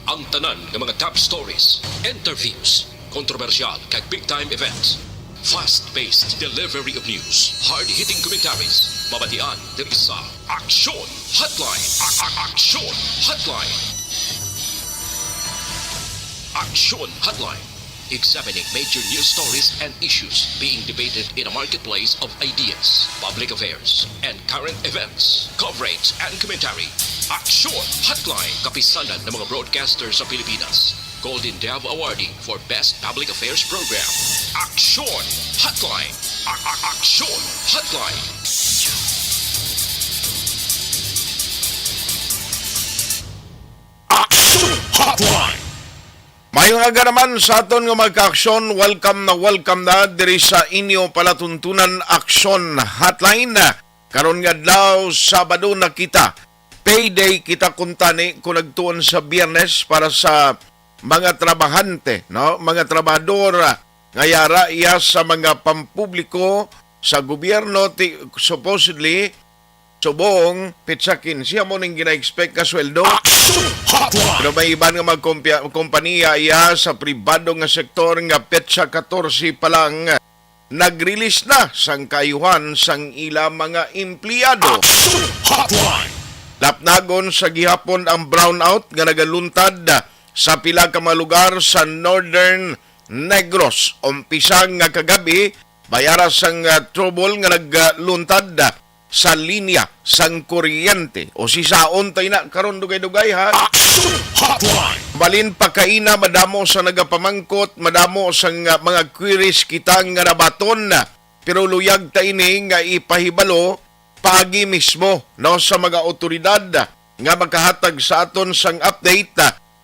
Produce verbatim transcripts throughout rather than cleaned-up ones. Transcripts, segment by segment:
Ang tanan nga mga top stories, interviews, kontrobersyal kag big time events. Fast-paced delivery of news, hard-hitting commentaries, mabatian diri sa Aksyon Hotline. A- a- Aksyon Hotline. Aksyon Hotline. Examining major news stories and issues being debated in a marketplace of ideas, public affairs, and current events. Coverage and commentary. Aksyon Hotline. Kapisanan ng mga broadcaster sa Pilipinas. Golden Dove Awardee for Best Public Affairs Program. Aksyon Hotline. A- a- Aksyon Hotline. Aksyon Hotline. Maayong aga naman sa aton nga mga ka-aksyon. Welcome na welcome na diri sa inyo palatuntunan Aksyon Hotline. Karon nga adlaw, Sabado na kita. Payday kita kuntani kung nagtuon sa Biyernes para sa mga trabahante, no? Mga trabahador, ah, nga yara iya sa mga pampubliko sa gobyerno, ti-, supposedly, subong petsa quince amo ning gina-expect nga sweldo. Action Hotline! Pero may iban nga mga kompya-, kompanya iya sa pribado nga sektor nga petsa catorce pa lang nag-release na sang kaayuhan sang ila mga empleyado. Action Hotline! Lapnagon sa gihapon ang brownout nga nagaluntad sa pila ka mga lugar sa Northern Negros. Umpisa nga kagabi, may ara sang, ah, trouble nga nagluntad sa linya sang kuryente. O sisaon tayo na karon, dugay-dugay, ha? Action Hotline! Balin pa kaina, madamo sa nagapamangkot, madamo sa nga mga queries kita nga nabaton. Pero luyag ta ini nga ipahibalo paagi mismo, no, sa mga awtoridad nga makahatag sa aton sang update,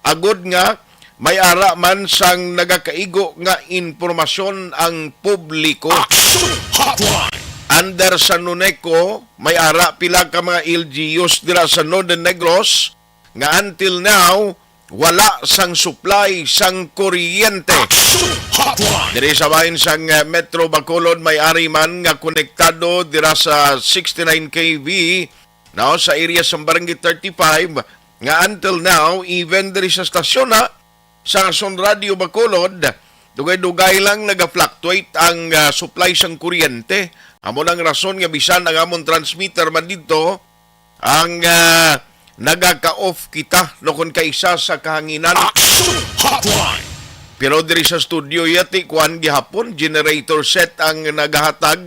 agod nga may ara man sang nagakaigo nga impormasyon ang publiko. Action Hotline! Under sa NONECO, may ara pila ka mga L G Us dira sa Northern Negros nga until now wala sang supply sang kuryente. Action Hotline! Diri sa bahin sang, eh, Metro Bacolod, may ari man nga konektado dira sa sixty-nine K V, no, sa area sa Barangay thirty-five, nga until now, even diri sa stasyon na sa Aksyon Radio Bacolod, dugay-dugay lang naga-fluctuate ang, ah, supply sang kuryente. Amo nang rason nga bisan ang amon transmitter man didto, ang, ah, nagaka-off kita, no, kon kaisa sa kahanginan. Action Hotline! Pero diri sa studio, yati, kuan, gihapon, generator set ang nagahatag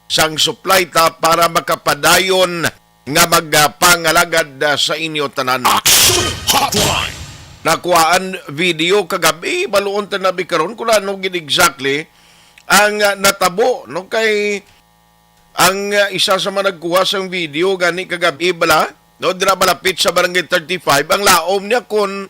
sang supply ta para makapadayon nga magpangalagad, ah, sa inyo tanan. Action Hotline! Nakuhaan video kagabi, baluon ta na bi karon kung ano gid exactly ang, ah, natabo, no? Kay ang, ah, isa sa mga nagkuha sang video gani kagabi bala, no, dira malapit sa Barangay thirty-five, ang laom niya kon,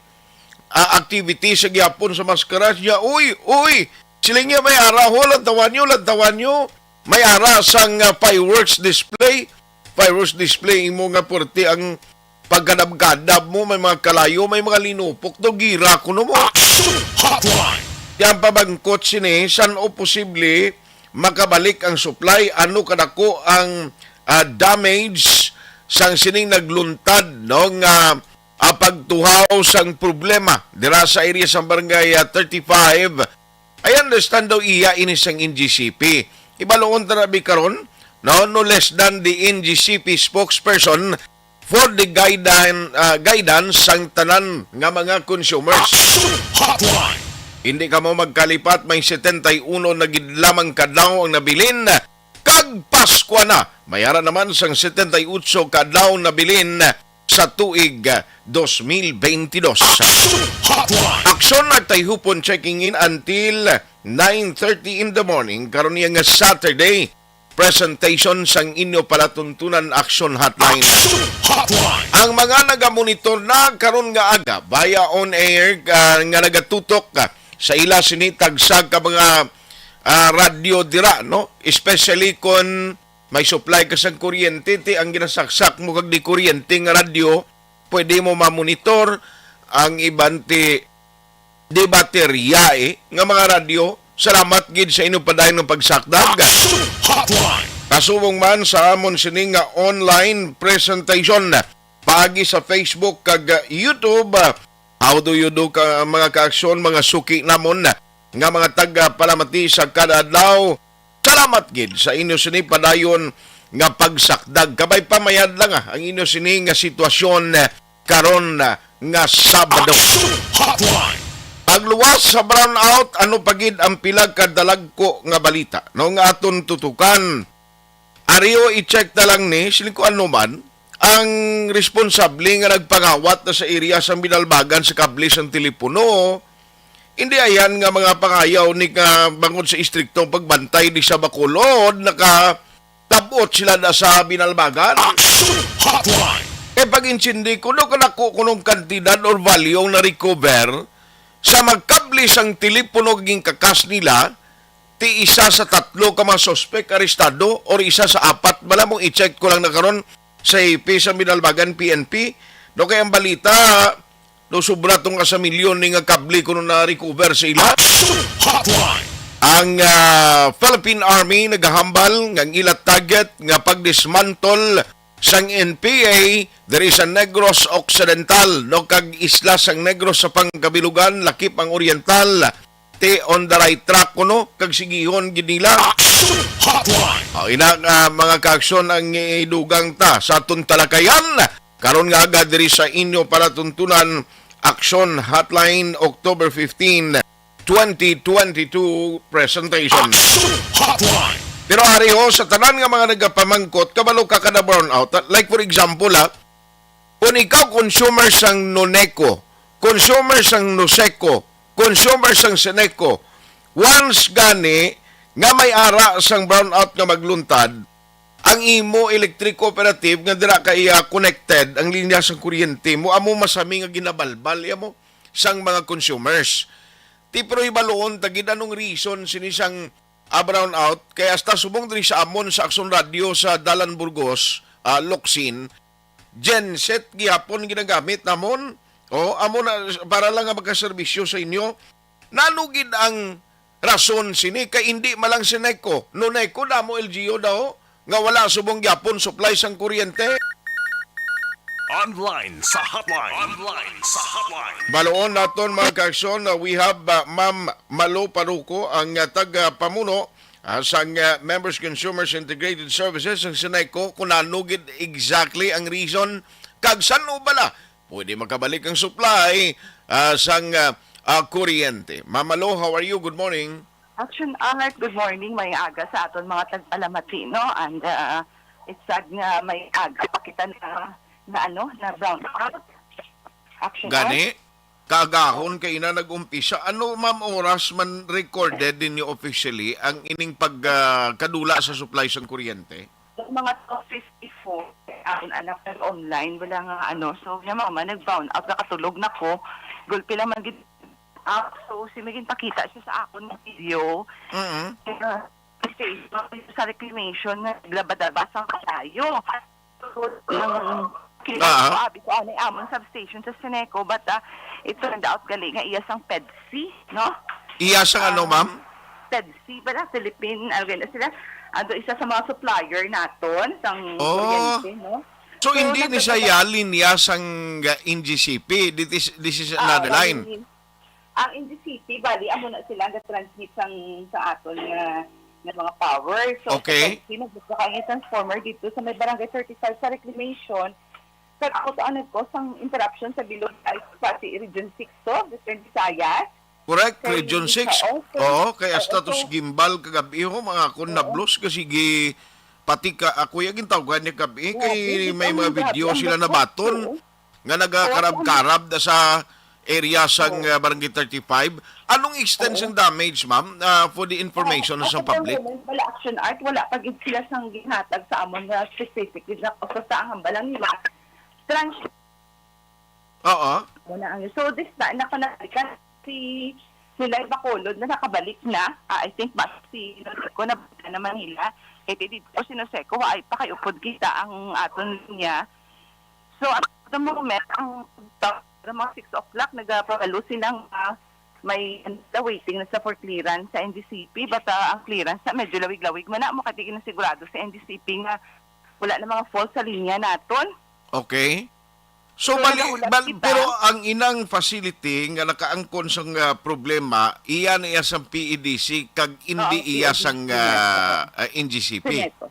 ah, activity sa gihapon sa maskara niya. "Uy, uy, siling niya may ara ho, lantawan niyo, lantawan niyo. May ara sang, ah, fireworks display." Fireworks display, imo nga puwerte ang pagkadab-kadab mo, may mga kalayo, may mga linupok daw, gira kuno mo. Action Hotline! Yan pabangkot sini, san-o posible makabalik ang supply, ano kadako ang, ah, damage sang sining nagluntad, no, nga, ah, pagtuhaw sang problema dira sa area sang Barangay, ah, thirty-five. I understand daw iya ini sang N G C P. Ibaluon ta na bi karon, no, no less than the N G C P spokesperson for the guidan-, ah, guidance sang tanan nga mga consumers. Action Hotline! Hindi kamo magkalipat, may setenta y uno na gid lamang ka daw ang nabilin, kag Paskwa na. May ara naman sang setenta y ocho ka daw nabilin sa tuig, ah, dos mil benti dos. Action Hotline! Aksyon at Tayhupon checking in until nine thirty in the morning. Karon niya nga Saturday, presentation sang inyo palatuntunan Action Hotline. Action Hotline! Ang mga nagamonitor na karon nga aga via on air, ah, nga nagatutok, ah, sa ila sini tagsa ka mga, ah, radyo dira, no? Especially kon may supply ka sang kuryente, ti ang ginasaksak mo kag di kuryente nga radyo, pwede mo mamonitor ang iban ti di baterya, eh, nga mga radyo. Salamat gid sa inyong padayon nga pagsakdag. Action Hotline! Kasubong man sa amon sini nga online presentation paagi sa Facebook kag YouTube, ah, How do you do, ka, mga kaaksyon, mga suki namon nga mga taga-Palamati sa kada adlaw? Salamat gid sa inyo sini padayon nga pagsakdag. Kabay pa, mayad lang, ah, ang inyo sini nga sitwasyon, eh, karon, ah, nga Sabado. Action Hotline. Pagluwas sa brownout, ano pa gid ang pila ka dalagko nga balita, no, nga aton tutukan? Ari o, i-check na lang ni, siling ko, ano man, ang responsable nga nagpangawat na sa area sang Binalbagan sa kable sang telepono. Hindi ayan nga mga pangayaw ni ka bangod sa istriktong pagbantay di sa Bacolod, nakatab-ot sila na sa Binalbagan. Action Hotline. Kay pag-intindi ko, daw kadako kunong kantidad or value ang na-recover sa magkable sang telepono, gingkakas nila, ti isa sa tatlo ka mga suspek arestado or isa sa apat. Bala mo, i-check ko lang na karon sa A P sa Binalbagan P N P. No, kay ang balita, no, sobra tong asa milyon ni nga kable kuno na-recover sa ila. Action Hotline. Ang, ah, Philippine Army nagahambal nga ang ila target nga pagdismantle sang N P A diri sa Negros Occidental, no, kag isla sang Negros sa pangkabilugan, lakip ang Oriental. Ti on the right track kuno, kag sigihon gid nila. Action Hotline. O, ina nga, mga kaaksyon, ang idugang ta sa aton talakayan karon nga aga diri sa inyo palatuntunan, Action Hotline, October fifteen, twenty twenty-two presentation. Action Hotline. Pero ari ho, sa tanan nga mga nagapamangkot, kabalo ka kada brownout. Like, for example, ha, kung ikaw consumer sang Noneco, consumer sang Noseco, consumer sang Seneco, once gani nga may ara sang brownout nga magluntad, ang imo electric cooperative nga dira ka iya connected ang linya sang kuryente mo, amo masami nga ginabalbal, iya mo, sang mga consumers. Ti, pero hibaluon ta gid anong reason sini sang, ah, brownout, kay hasta subong diri sa amon sa Aksyon Radio sa Dalan Burgos, ah, Locsin, genset gihapon ginagamit namon. O, amo na, para lang nga makaserbisyo sa inyo. Nano gid ang rason sini? Kay indi man lang Seneco, Noneco, damo L G U daw nga wala subong gyapon supply sang kuryente. Online sa hotline. Online sa hotline. Baloon naton, mga kaaksyon, na we have, uh, Ma'am Malo Paruco, ang, uh, taga-pamuno, uh, sang, uh, Members Consumers Integrated Services, ang Seneco, kung ano gid exactly ang reason kag san-o bala pwede makabalik ang supply, uh, sang, uh, uh, kuryente. Ma'am Malo, how are you? Good morning. Action Alert, good morning. May aga sa aton mga tagpalamati, no? And, uh, it's sad nga may aga pa kita na, na ano, na brown out. Action Gani, Alert. Kaagahon kay ina nag-umpisa. Ano, ma'am, oras man recorded ninyo officially ang ining pag, ah, kadula sa supply sang kuryente? Mga twelve fifty-four, ang anak nag-online, wala nga ano. So, niya mama, nag-brown out, nakatulog na ko. Gulpi lang man gid. Ah, so, si Megan pakita siya sa akon nga video. Mm. Kaya, sa reclamation nga naglabad-labas ang kalayo. Ang Ah. Abi ko, ano, amon substation sa Seneco, but, ah, it turned out gali nga iya sang PEDSI, no? Iya sang ano, Ah, ma'am? PEDSI pala, Philippine, ano gani sila? Ando isa sa mga supplier naton sang Oh. kuryente, no? So, So, hindi ni nagkagala- siya linya sang, uh, N G C P. This is, this is Ah, another line. Ang N G C P, bali, amo na sila ang ga-transmit sang, sa aton nga, nga mga power. So, Okay. Sa Pagsi, nagbukbak ang transformer dito sa may Barangay thirty-five sa Reclamation. Kag ako to, ano ko, sang interruption sa bilog ay sa si Region six to, Western Visayas. Correct, Kay Region sa six. Oso. Oo, kay Oo, hasta to so si Gimbal kagabi ho, mga akon Oo. nablos ka, sige, pati ka, ako yung gintawgan niya gabi, Grabe, kay di may ba, mga ang grabe video ang sila nablos. nabaton. Oo. nga nagakarab-karab na sa area sang, Oo. uh, Barangay thirty-five. Anong extent Oo. sang damage, ma'am? Uh, for the information Oo, sa as of the public. moment, wala, Action Alert, wala pa gid sila sang ginhatag sa amon nga specific gid na, basta ang hambal lang nila. Trans- Oo. Muna ang, so, this time, nakanalikan si, si Lai Bacolod na nakabalik na. Ah, I think ba si Noseco na, na Manila. Kay dito si Noseco, wa ay pakiupod kita ang aton linya. So, at the moment, ang, ang mga six o'clock, nagapabalo silang, ah, may, ano, waiting na sa for clearance sa N G C P. But, ah, ang clearance na medyo lawig-lawig man na, makatikin na sigurado sa N G C P nga wala na mga fault sa linya naton. Okay. So, So, bali, nagahulat bal-, kita. Pero ang inang facility nga nakaangkon sang, ah, problema, iya na iya sang P E D C kag hindi Oo, iya P E D C sang, na. Ah, ah, N G C P. Sineco.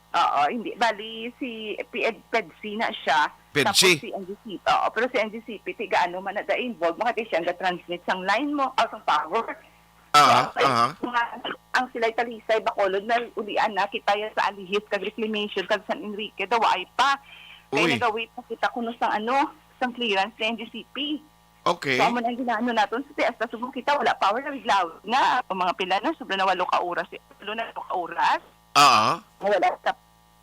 Oo, hindi. Bali, si P E D, PEDC na siya. PEDC. Tapos si N G C P. Oo, pero si N G C P, tiga ano man na da involved, makati siya nga transmit sang line mo, o sang power. Ah, So, ay, aha. Mga, ang sila'y Talisay, Bacolod, na ulian na, kita yan sa alihis, kag reclamation, kag San Enrique, daw ay pa. Kaya Uy. Nagawit na kita kuno sang ano, sang clearance sa N G C P. Okay. So, amo na ang ginaano naton sa tias, ta subong kita, wala power na bigla nga, ang mga pila na, sobra na walo ka oras, walo na ka oras. Ah. Wala sa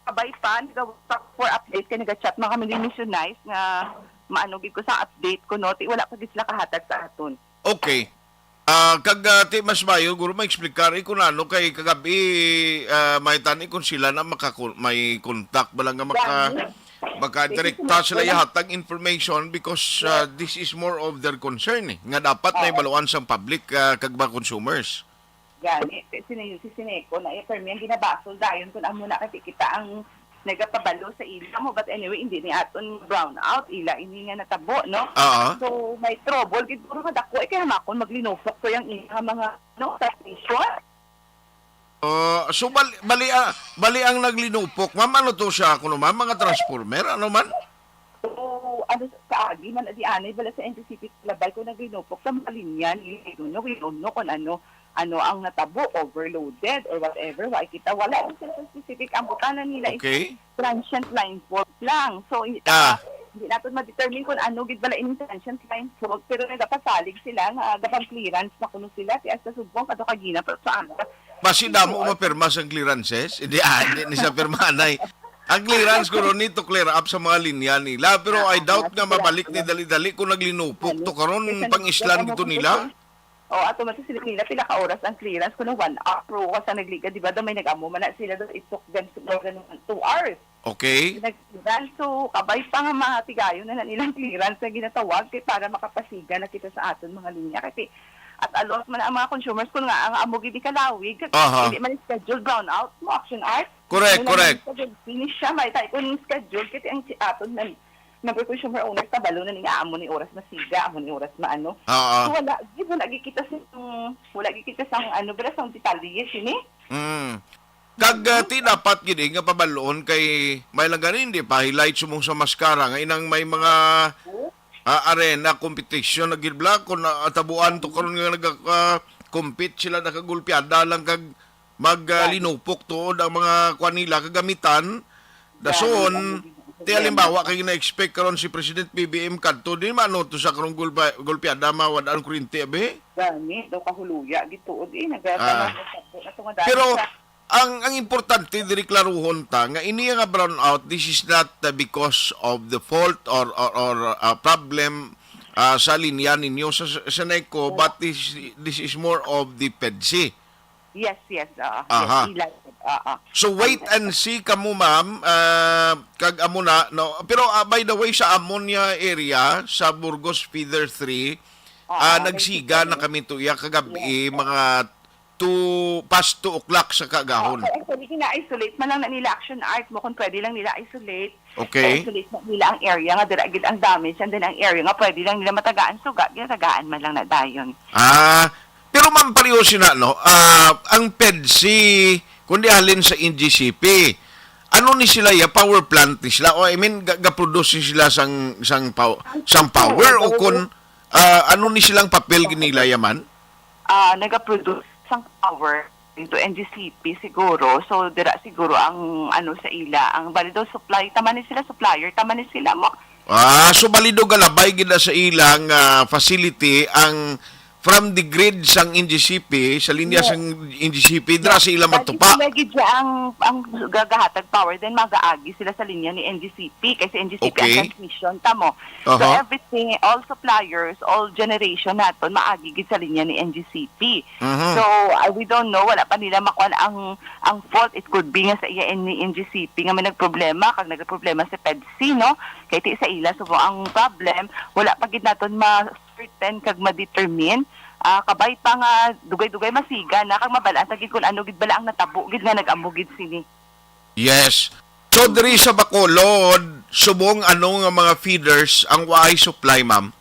kabay pa, nagawa pa for update, kay nag-chat mga kami ni Mission Nice nga maano gid ko sa update ko, no? Ti wala pa gid sila kahatag sa aton. Okay. Ah, kag, ah, ti mas mayo, guro, ma-explicar, eh, kung ano, kay kagabi, ah, may tani kung sila na makakon-, may contact ba lang nga maka-, Gani. Maka-direkta sila ihatag information because, ah, Yes. This is more of their concern, eh, nga dapat na Oo. Ibaluan sang public, ah, kag mga consumers. Gani, si, si, si Sineco na, eh, permi ang ginabasol dayon kun amo na kasi kita ang nagapabalo sa ila mo. But anyway, hindi ni aton brown out, ila ini nga natabo, no? Oo. So, may trouble gid guro nga dako, eh, kaya makon maglinupok to yung ila nga mga, no, transmission. Uh, so, bali, bali, ah, bali ang naglinupok, ma'am, ano to siya, kuno, ma'am, mga transformer, ano man? So, ano, sa agi man, di anay, bala sa N T C P, labay ko naglinupok sa mga linya, ni, we don't know, we don't know kung ano, ano ang natabo, overloaded or whatever, wa kita, wala yung sa specific, ang butana nila is Okay. Transient line fault lang. So, hindi, Ah. Hindi natin ma-determine kung ano gid bala ining transient line fault, pero nagapasalig sila nga, ah, gabang clearance na kuno sila, ti hasta subong kadto kagina, pero sa aga. Basi damo mapirma sang clearances? Hindi, ah, hindi ni sa pirmahan ay. Ang clearance ko ron ni to clear up sa mga linya nila, pero I doubt nga mabalik ni dali-dali kung naglinupok to karon, pang-islan gito nila. O, ato man sa sila nila, pila ka oras ang clearance? Kuno one hour, pero ka sa nagliga, di ba, daw may nag-amo man na sila, daw it took them more than two hours. Okay. Nag-clearance, so, kabay pa nga mga tigayon na, na nilang clearance na ginatawag, kay para makapasiga na kita sa aton mga linya. Kasi, at alos man ang mga consumers, kung nga ang amo gid ni kalawig, kasi Aha. Hindi man scheduled brownout mo, Action Art. Correct, Ano correct. Naman, schedule, finish siya, may tayo kung schedule, kasi ang si aton man, number consumer owners, kabalo na ni nga amo ni oras masiga, amo ni oras maano. Oo. So, wala, di, wala gid kita sa, wala gid kita sa, ano, bala sa detalye, sini? Mm. Kag, ah, ti dapat gid, eh, nga pabalon kay may lang gani, hindi pa highlight sumong sa maskara nga inang may mga, ah, arena competition na gid bala kung, ah, tabuan to karon nga nag, ah, compete sila, nakagulpiada lang kag mag, ah, Gani. Linupok tuod ang mga kuan nila, kagamitan. Dason, Gani, ang ti halimbawa kay na-expect karon si President P B M kadto, di man ano to sa karong gulpa-, gulpiada, mawad-an kuryente, abi? Gani, daw kahuluya, gituod, eh, nagkatawa Ah. Sa, na tunga dahil Pero sa ang, ang importante diri klaruhon ta nga ini nga brownout, this is not, uh, because of the fault or, or, or, uh, problem, uh, sa linya ninyo sa, sa Seneco, but this, this is more of the PEDC. Yes, yes, oo. Aha. Yes, ila-, oo. So, wait Ang and see kamo, ma'am, uh, kag amo na, no? Pero, uh, by the way, sa amon nga area, sa Burgos Feeder three, Oo, uh, may nagsiga na signal. Kami to iya kagabi, Yes. Mga two, past two o'clock sa kaagahon. Oo, actually, gina-isolate man lang na nila Action Art mo kung pwede lang nila isolate. Okay. I-isolate na nila ang area nga dira gid ang damage, and then ang area nga pwede lang nila matagaan suga, ginatagaan man lang na dayon. Ah, pero, ma'am, pareho sina, no? Ah, ang PEDC, kundi halin sa N G C P, ano ni sila ya, power plant ni sila? O, I mean, ga-, ga-produce ni sila sang, sang pow-, sang power o Oo, kun, ah, ano ni silang papel gid nila ya man? Ah, nagaproduce sang power into N G C P siguro. So, dira siguro ang, ano, sa ila, ang bali daw supply, tama ni sila, supplier, tama ni sila mo. Ah, so bali daw galabay gid na sa ilang, ah, facility ang from the grid sang N G C P, sa linya Yes. Sang N G C P, dira Yes. sa ila Bali magtupa. Sila gid siya ang, ang gagahatag power, then magaagi sila sa linya ni N G C P, kasi N G C P ang Okay. Transmission, tamo. So, Aha. Everything, all suppliers, all generation naton, maagi gid sa linya ni N G C P. Mhm. So, uh, we don't know, wala pa nila makuan ang, ang fault. It could be nga sa iya ni N G C P nga may nagproblema, kag nagproblema sa PEDC, no? Kay ti sa ila, so ang problem, wala pa gid naton ma-certain kag ma-determine. Ah, kabay pa nga dugay-dugay masiga na kag mabal-an ta gid kung ano gid bala ang natabo gid nga nag-amo gid sini. Yes. So, diri sa Bacolod, subong ano nga mga feeders ang waay supply, ma'am?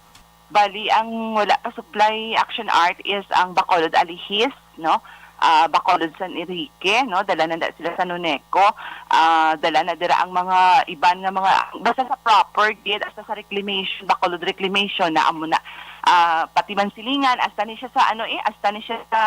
Bali, ang wala ka supply, Action Art, is ang Bacolod Alihis, no? Ah, Bacolod San Enrique, no? Dala na da sila sa Noneco. Ah, dala na dira ang mga iban nga mga, basta sa proper gid, hasta sa reclamation, Bacolod Reclamation, na amo na. Ah, pati man Silingan, hasta ni siya sa, ano eh, hasta ni siya sa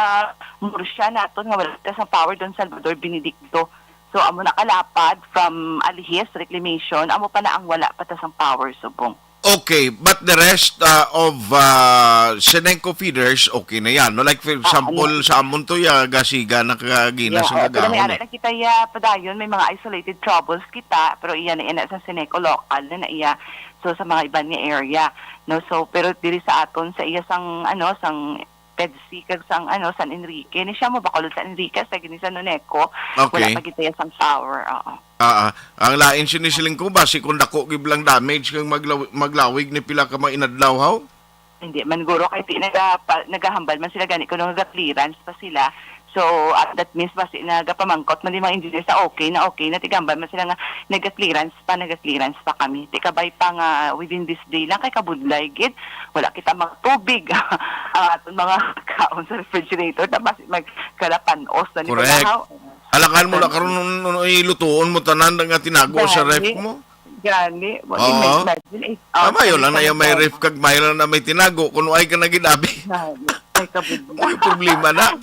Murcia naton nga wala ta sang power, Don Salvador Benedicto. So, amo na kalapad from Alihis Reclamation, amo pa na ang wala pa ta sang power subong. Okay, but the rest, uh, of, uh, Seneco feeders, okay na yan, no? Like, for Ah, example, ano? Sa amon to, ya, gasiga na kagina Yeah, sa eh, pero may gagahon, ara eh. Na kita, ya, padayon, may mga isolated troubles kita, pero iya na, iya na sa Seneco local na, na iya. So, sa mga iban nga area, no? So, pero diri sa aton, sa iya sang, ano, sang Pedsi kag sang, ano, San Enrique. Ni siya mo, Bacolod San Enrique, sa gini sa Noneco, wala Okay. pa gid iya sang power, oo. Ah, ah. Ang lain sini siling ko, basi kung dako gid lang damage kag maglaw-, maglawig ni pila ka mga inadlaw, haw? Hindi man guro, kay ti-, naga-, pa-, nagahambal man sila gani kuno nga ga-clearance pa sila. So, at that means, basi nagapamangkot man di mga engineer sa okay na, okay na, tigambal man sila nga naga-clearance pa, naga-clearance pa kami. Ti kabay pa nga within this day lang, kay kabudlay gid, wala kita mga tubig. Ang aton mga kaon sa refrigerator, tapos magkalapanos na ni Correct. Palahaw. Alangan mo na Tan- karon nun, nun, ilutuon mo tanan nga tinago sa ref Gani. mo? Gani. Mo Oo. Imagine, eh. Ah, mayo lang na yung may ref kag mayo lang na may tinago. Kung ay ka na gid, abi. Gani. Ay, kabudlay. May problema na.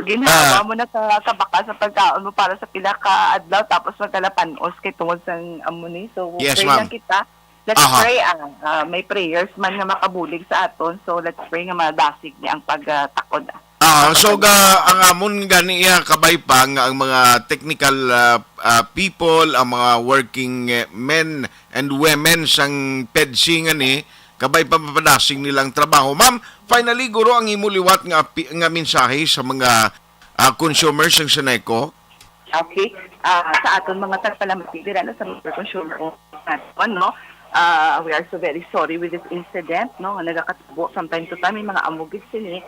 Ginhawa Ah. mo na sa, sa baka sa pagkaon mo para sa pila ka adlaw, tapos magkalapanos kay tungod sa amo ni. So, Yes, pray ma'am. lang kita. Let's Aha. pray, ah, ah, may prayers man nga makabulig sa aton. So, let's pray nga madasig ni ang pagtakod. Ah, so, ga, ang amon gani, ah, kabay pa nga ang mga technical, ah, ah, people, ang mga working, eh, men and women sang pedsi nga ni, kabay pa mapadasig nilang trabaho. Ma'am, finally, guro, ang imo liwat nga api-, nga mensahe sa mga, ah, consumers sang Seneco? Okay. Ah, sa aton mga tagpalamati dira, no, sa mga consumer naton, no? Ah, we are so very sorry with this incident, no, nga nagakatubo from time to time, may mga amo gid sini.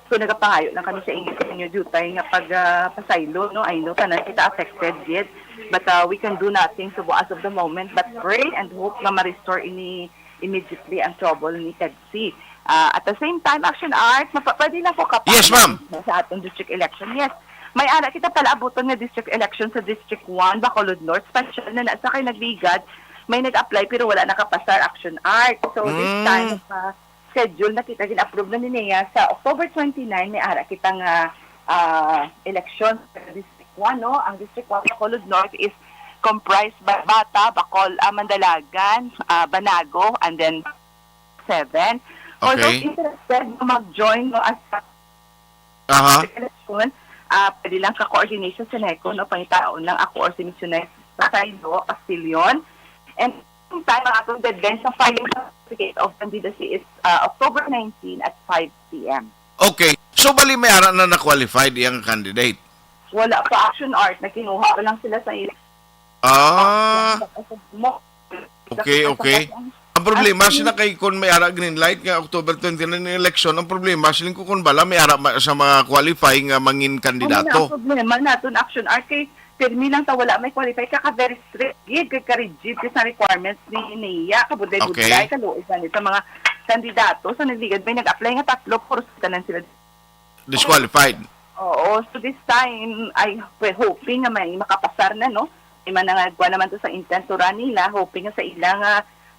So, nagapangayo lang kami sa inyo, sa inyo diutay nga pag, ah, pasaylo, no? I know, tanan kita affected gid. But, ah, we can do nothing so as of the moment, but pray and hope nga ma-restore ini immediately ang trouble ni Pedsi. Ah, at the same time, Action Art, mapa-, pwede lang ko kapanan Yes, ma'am. Sa atong district election. Yes. May ara kita palaabuton nga district election sa District one, Bacolod North. Special na na sa kay nagligad, may nag-apply pero wala nakapasar, Action Art. So, this Mm. time, ah, schedule na kita, gin-approve na ni Nea. Sa October twenty-nine, may ara kita nga, ah, election sa District one, no? Ang District one, Bacolod North, is comprised by Bata, Bacol, ah, Mandalagan, ah, Banago, and then seven. For Okay. those interested na mag-join, no, as Aha. Election, ah, pwede lang ka coordination sa Seneco, no? Pangitaon lang ako or si Miss Yunay Pasaylo Castillion. And same time, ang atong deadline sa filing sa certificate of candidacy is, ah, October nineteen at five p m. Okay. So, bali may ara na na-qualified iyang candidate? Wala pa, Action Art. Nagkinuha pa lang sila sa ila. Ah. Mo. Okay, okay. Ang problema, As in sina kay kung may ara green light nga October twenty-nine ang election, ang problema, siling ko kung bala may ara ma-, sa mga qualify nga mangin Ano na kandidato. Ang problema naton, Action Art, kay pirmi lang ta wala may qualify, ka, ka very strict gid, kay ka-rigid gid sa requirements ni Nea, kabudlay-budlay, Okay. kaluoy gani sa mga kandidato. Sa nagligad, may nag-apply nga tatlo, puro tanan sila Disqualified. Oo, so this time, I, we're hoping nga may makapasar na, no? May manangagwa naman to sa intent to run nila, hoping nga sa ila nga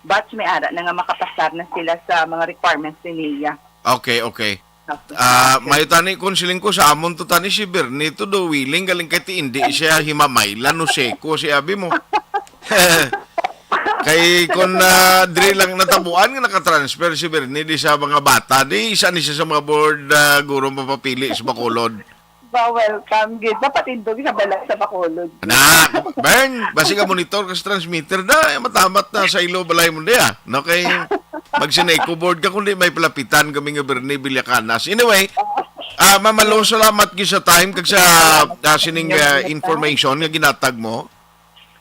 batch may ara na nga makapasar na sila sa mga requirements ni Nea. Okay, okay. Okay. Ah, mayo tani kung siling ko sa amon to tani si Bernie to do willing galing kay ti hindi siya himamaylan no seko si abi mo. Kay kun, ah, diri lang natabuan nga nakatransfer si Bernie di sa mga bata, di isa ni siya sa mga board, ah, guro mapapili sa Bacolod. Ba, welcome gid. Napatindog sa balat sa Bacolod. Na, Bern, basi ka monitor ka sa transmitter da, eh, matamat na sa ilo balay mo diya. No, kay mag-Seneco board ka kundi may palapitan kami nga Bernie Villacanas. Anyway, ah, Ma'am Malo, salamat gyud sa time kag sa, ah, sining, ah, information nga ginatag mo.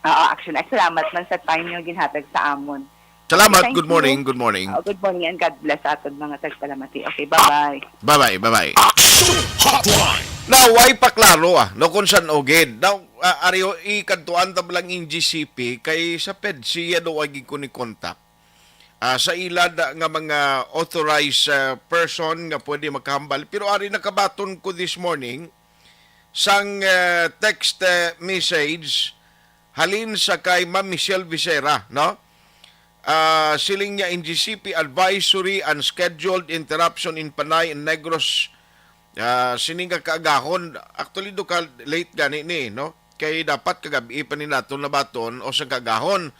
Oo, actually, salamat man sa time nga ginhatag sa amon. Salamat. Thank Good you. morning. Good morning. Oh, good morning and God bless sa aton mga tagpalamati. Okay, bye-bye. Bye-bye. Bye-bye. Action Hotline. Now, way pa klaro, ah, no, kung san-o gid. Now, Ah, ari, ikadtuan ta lang N G C P kay sa PEDCI daw ay gid ko ni contact. Ah, sa ila da, nga mga authorized, ah, person nga pwede makahambal. Pero ari nakabaton ko this morning sang, ah, text, ah, message halin sa kay Ma'am Michelle Visera, no? Ah, siling niya, N G C P advisory, unscheduled interruption in Panay and Negros. Ah, sini nga kaagahon, actually, do ka late gani ni, no? Kay dapat kagabi pa ni naton nabaton o sa kaagahon.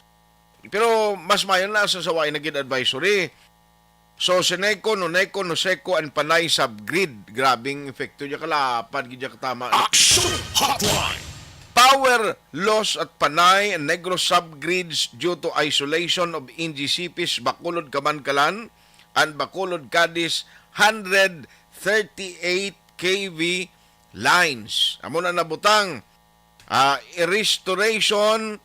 Pero mas mayo na sa sawain na gid advisory. So, Seneco, Noneco, Noseco, and Panay subgrid. Grabing epekto niya, kalapad gid niya katama. Action Hotline! Power loss at Panay and Negros subgrids due to isolation of N G C Ps Bacolod Kamankalan and Bacolod Cadiz hundred thirty-eight K V lines. Amo na nabutang. Ah, restoration,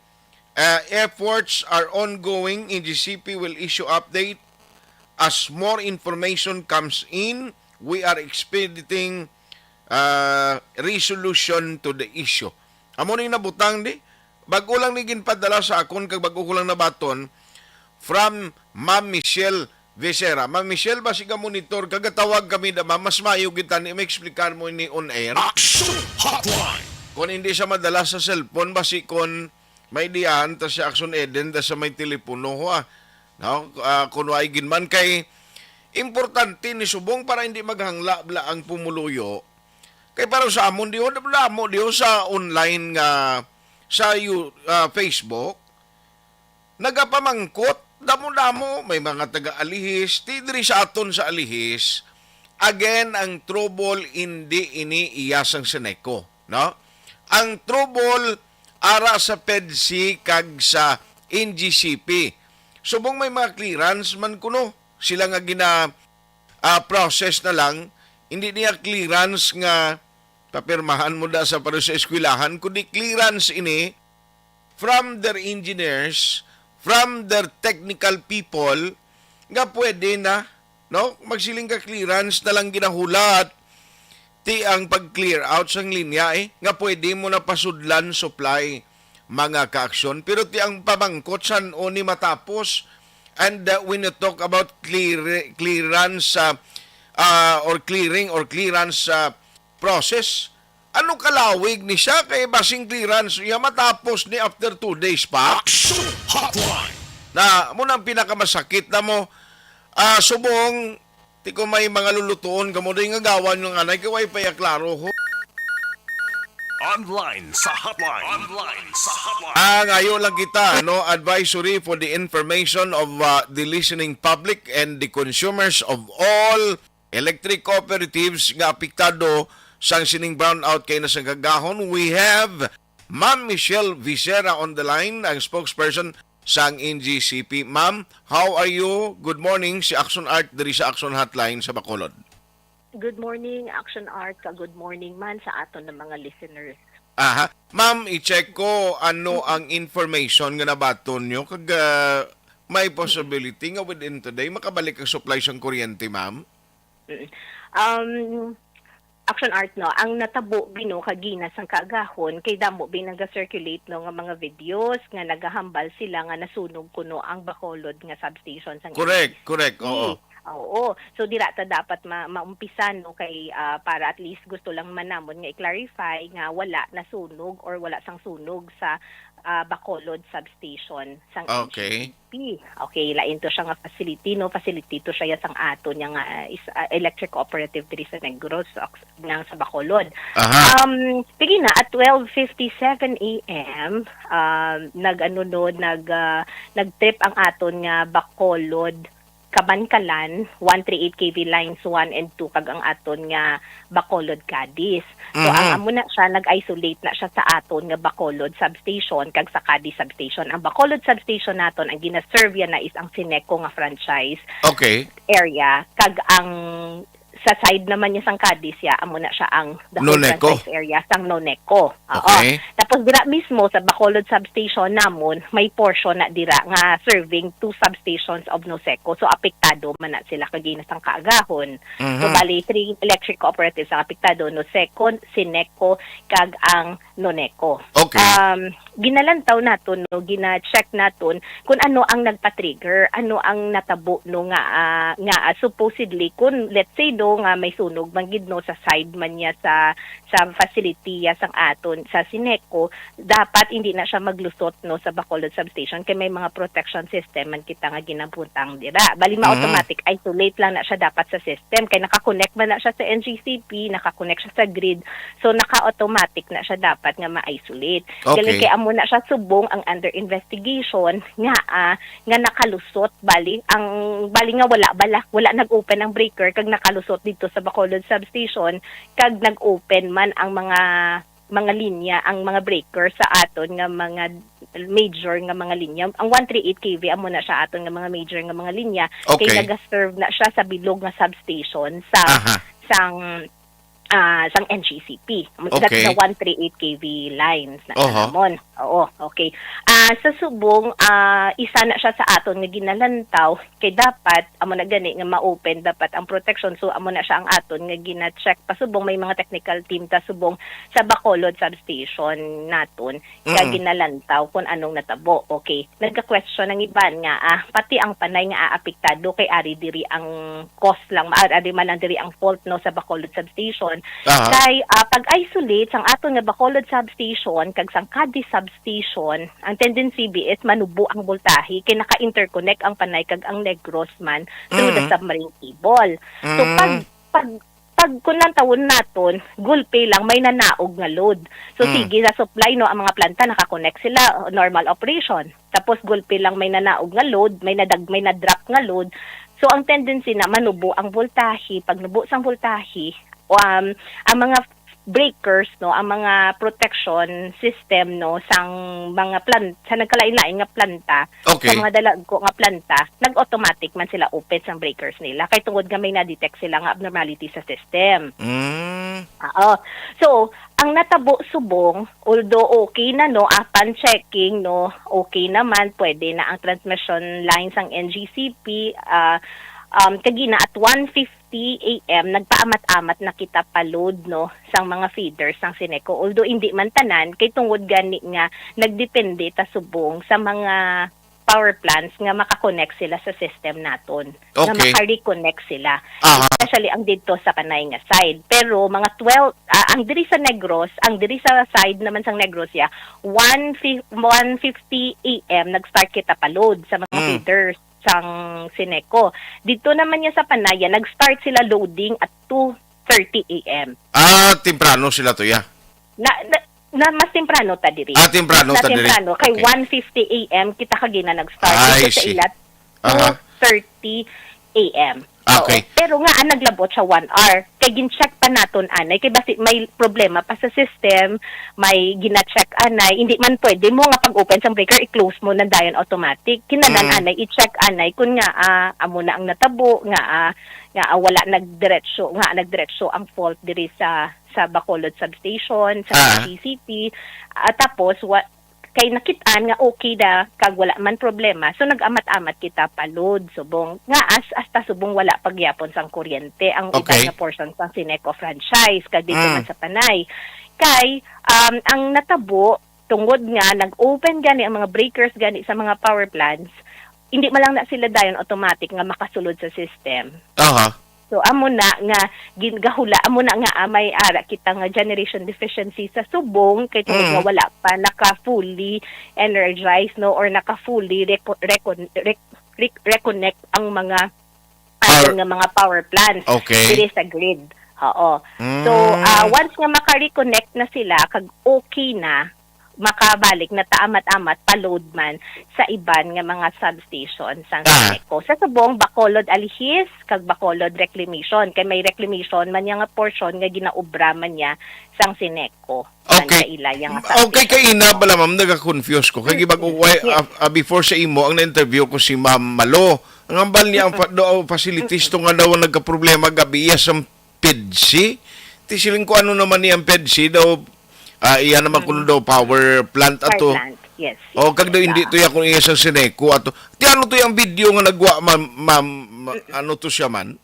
ah, efforts are ongoing. N G C P will issue update as more information comes in. We are expediting, ah, resolution to the issue. Amo ni nabutang di. Bago lang ni ginpadala sa akon kag bago ko lang nabaton from Ma'am Michelle Visera. Ma'am Michelle, basi ka monitor, kagatawag kami da, ma'am, mas maayo kita ni maexplicar mo ini on air. Action Hotline! Kung hindi siya madala sa cellphone, basi kon may diyan, ta sa Action Eden, ta sa may telepono, ho, ah. No? Ah, kung wa gid man kay importante ni subong para hindi maghangla bla ang pumuluyo. Kay para sa amon, di ho, damo, di ho sa online nga, sa you-, ah, Facebook, nagapamangkot, damo-damo, may mga taga-Alihis, ti diri sa aton sa Alihis, again, ang trouble, hindi ini iya sang Seneco, no? Ang trouble, ara sa PEDCI kag sa N G C P. Subong may mga clearance man kuno, sila nga gina, ah, process na lang, hindi niya clearance nga papirmahan mo da sa, para sa eskwelahan, kundi clearance ini from their engineers, from their technical people, nga pwede na, no? Magsiling ka, clearance na lang ginahulat. Ti ang pag-clear out sang linya, eh, nga pwede mo na pasudlan supply, mga kaaksyon. Pero ti ang pamangkot, san-o ni matapos? And, uh, when you talk about clear-, clearance, uh, uh, or clearing or clearance, uh, process, ano kalawig ni siya? Kay basing clearance iya matapos ni after two days pa. Action Hotline! Na, mo nang pinakamasakit na mo. Ah, subong, ti ko may mga lulutuon kamo, di nga gawan yung anay, kay way pa iya klaro, ho. Online sa hotline. Online sa hotline. Ah, ngayo lang kita, no? Advisory for the information of, uh, the listening public and the consumers of all electric cooperatives nga apektado sang sining brownout kay na sa gagahon. We have Ma'am Michelle Visera on the line, ang spokesperson sang N G C P. Ma'am, how are you? Good morning, si Action Art diri sa Action Hotline sa Bacolod. Good morning, Action Art, ka good morning man sa aton nga mga listeners. Aha. Ma'am, i-check ko ano ang information nga nabaton nyo kag, ah, may possibility nga within today makabalik ang supply sang kuryente, ma'am? Mm. Um, Action Art, no, ang natabo, bi, no, kagina sang kaagahon, kay damo, bi, naga-circulate, no, nga mga videos nga nagahambal sila nga nasunog kuno ang Bacolod nga substation sang Correct, N G C. Correct, oo. Oo. So, dira ta dapat ma-, maumpisa, no, kay, ah, para at least gusto lang man namon nga i-clarify nga wala nasunog or wala sang sunog sa, ah, Bacolod substation sang Okay. N G C P. Okay, lain to siya nga facility, no? Facility to siya sang aton nga, ah, is, ah, electric cooperative diri sa Negros, ox-, nang sa Bacolod. Aha. Um, sige na, at twelve fifty-seven A M, um, nag-, ano, no, nag, ah, nag-trip ang aton nga Bacolod Kabankalan, one three eight K V lines one and two, kag ang aton nga Bacolod Cadiz. So, ang Mhm. amo na siya, nag-isolate na siya sa aton nga Bacolod substation kag sa Cadiz substation. Ang Bacolod substation naton, ang ginaserve yan na is ang Seneco nga franchise Okay. area, kag ang sa side naman niya sang Cadiz ya, amo na siya ang the whole Noneco. Franchise area sang Noneco. Oo. Okay. Tapos dira mismo sa Bacolod substation namon, may portion na dira nga serving two substations of Noseco. So apektado man na sila kag ina sang kaagahon. So Mhm. bali three electric cooperatives ang apektado, Noseco, Sineco, kag ang Noneco. Okay. Um, ginalantaw naton, no, gina-check naton kung ano ang nagpa-trigger, ano ang natabo, no, nga, ah, nga, ah, supposedly, kung let's say, no, nga may sunog man gid, no, sa side man niya sa, sa facility ya sang aton, sa Sineco, dapat hindi na siya maglusot, no, sa Bacolod substation kay may mga protection system man kita nga ginabutang dira. Bali, Mhm. ma-automatic isolate lang na siya dapat sa system kay naka-connect man na siya sa N G C P, naka-connect siya sa grid, so naka-automatic na siya dapat nga ma-isolate. Galing Okay. kay amo na siya subong ang under investigation nga, ah, nga nakalusot, bali ang, bali nga wala bala, wala nag-open ang breaker kag nakalusot dito sa Bacolod substation kag nag-open man ang mga, mga linya, ang mga breaker sa aton nga mga major nga mga linya. Ang one three eight K V amo na siya aton nga mga major nga mga linya kay Okay. nagaserve na siya sa bilog nga substation sa Aha. sang, ah, sang N G C P. That's Okay. the one three eight K V lines na Oho. namon. Oo, okay. Ah, sa subong, ah, isa na siya sa aton nga ginalantaw kay dapat amo na gani nga ma-open dapat ang protection. So amo na siya ang aton nga gina-check pa subong may mga technical team ta subong sa Bacolod substation naton nga Mm. ginalantaw kung anong natabo. Okay. Nagka-question ang iban nga, ah, pati ang panay nga aapektado kay ari diri ang cause lang, ah, ari man ang diri ang fault, no, sa Bacolod substation. Aha. Kay, ah, pag-isolate sang aton nga Bacolod substation kag sang Cadiz substation, ang tendency bi is manubo ang voltahe kay naka-interconnect ang panay kag ang Negros man through the Mm. submarine cable. So, pag, Mm. pag, pag kung lantawon naton, gulpi lang may nanaog nga load. So, Mm. sige, sa supply, no, ang mga planta naka-connect sila, normal operation. Tapos gulpi lang may nanaog nga load, may nadag-, may na-drop nga load. So, ang tendency na manubo ang voltahe. Pag nubo sang voltahe, um, ang mga breakers, no, ang mga protection system, no, sang mga plan-, sa nagkalain-lain nga planta, Okay. sa mga dalagko nga planta, nag-automatic man sila open sang breakers nila. Kay tungod nga may na-detect sila nga abnormality sa system. Mm. Oo. So, ang natabo subong, although okay na, no, upon checking, no, okay naman, pwede na ang transmission line sang N G C P, ah, um, kagina at one fifty A M, nagpaamat-amat na kita pa load, no, sang mga feeders sang Sineco. Although hindi man tanan, kay tungod gani nga nagdepende ta subong sa mga power plants nga maka-connect sila sa system naton, nga Okay. maka-reconnect sila, Aha. especially ang dito sa Panay nga side. Pero mga twelve, ah, ang diri sa Negros, ang diri sa side naman sang Negros, ya, one fi-, one fifty A M nag-start kita pa load sa mga Mm. feeders sang Sineco. Dito naman niya sa Panay, ya, nag-start sila loading at two thirty A M. Ah, temprano sila to, ya. Na, na, na mas temprano ta diri. Ah, temprano Mas ta diri. temprano. Kay Okay. one fifty A M kita kagina nag-start. I Dito sa see. Ila, Aha. two thirty A M. Okay. Oo. Pero nga, ang naglabot siya one hour. Kay gin-check pa naton anay. Kay basi may problema pa sa system, may gina-check anay. Hindi man pwede mo nga pag-open sang breaker, i-close mo na dayon automatic. Kinahanglan Mm. anay, i-check anay kung nga, ah, amo na ang natabo, nga, ah, nga, ah, wala nagdiretso, nga nagdiretso ang fault diri sa, sa Bacolod Substation, sa Ah. N G C P. Ah, tapos, wa-, kay nakit-an nga okay na, kag wala man problema, so nag-amat-amat kita pa load subong. Nga as, hasta subong wala pagyapon sang kuryente ang iban Okay. nga portion sang Sineco franchise, kag dito Mm. man sa Panay. Kay, um, ang natabo, tungod nga nag-open gani ang mga breakers gani sa mga power plants, hindi man lang na sila dayon automatic nga makasulod sa system. Aha. So, amo na nga gin-, gahula, amo na nga, ah, may ara kita nga generation deficiency sa subong, kay tungod nga Mm. wala pa naka-fully energized, no, or naka-fully reco-, recon-, rec-, rec-, reconnect ang mga Power aton nga mga power plants Okay. diri sa grid. Oo. So, Mm. ah, once nga maka-reconnect na sila, kag okay na, makabalik na ta amat-amat pa load man sa iban nga mga substation sang Ah. Sineco. Sa subong, Bacolod Alihis, kag Bacolod Reclamation. Kay may reclamation man niya nga portion nga ginaobra man niya sang Sineco. Man Okay. sa ila yang Okay, kay ina bala, ma'am, naga-confuse ko. Kay gibag-, Mm. why, Yeah. ah, ah, before sa imo, ang na-interview ko si Ma'am Malo. Ang hambal niya, ang fa-, do, facilities to nga daw ang nagkaproblema gabi, iya sa PEDCI. Ti siling ko, ano naman ni ang PEDCI daw, ah, iya naman kuno daw power plant Power ato. Plant, yes, yes, O, kag daw yes, hindi ah. to ya kung iya sa Seneco ato. Ti ano to yung video nga nagwa, ma'am, ma'am, ma- ano to siya man?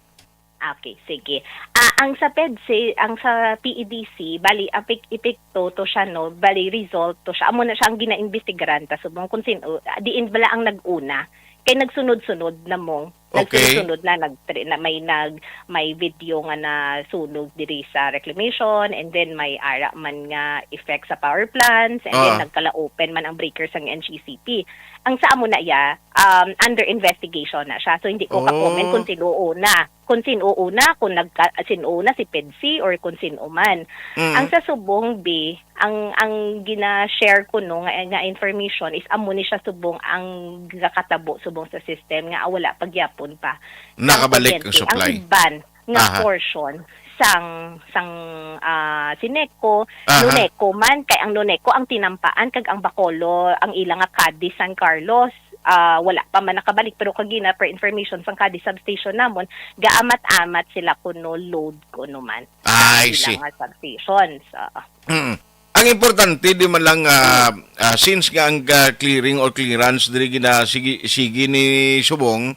Okay, sige. Ah, ang sa PEDCI, ang sa PEDC, bali, apik-, epekto to siya, no? Bali, result to siya. Amo na siya ang ginaimbestigaran ta subong kung sino, diin bala ang nag-una. Kay nagsunod-sunod na mo. Okay. Nagsunod-sunod na, nag-, na may nag-, may video nga nasunog diri sa reclamation, and then may ara man nga effect sa power plants, and then Ah. nagkala-open man ang breaker sang N G C P. Ang sa amo na iya, um, under investigation na siya. So, hindi ko ka-comment Oh. kung sino una. Kung sino una, kung nagka-, sino una, si PEDCI or kung sino man. Mm. Ang sa subong, B, ang, ang gina-share ko, no, nga, nga information is amo ni siya subong ang gakatabo subong sa system nga wala pa gyapon pa. Nakabalik ang Ang kuryente, ang supply. iban nga Aha. portion sang, sang, ah, Sineco, Aha. Noneco man, kay ang Noneco ang tinampaan, kag ang Bacolod, ang ila nga Cadiz San Carlos, ah, wala pa man nakabalik, pero kagina, per information sang Cadiz substation namon, gaamat-amat sila kuno load kuno man sa I ila see. nga substations. Ah. Mm. Ang importante, di man lang, ah, ah, since nga ang, ah, clearing or clearance diri gina-, sige, sige ni subong,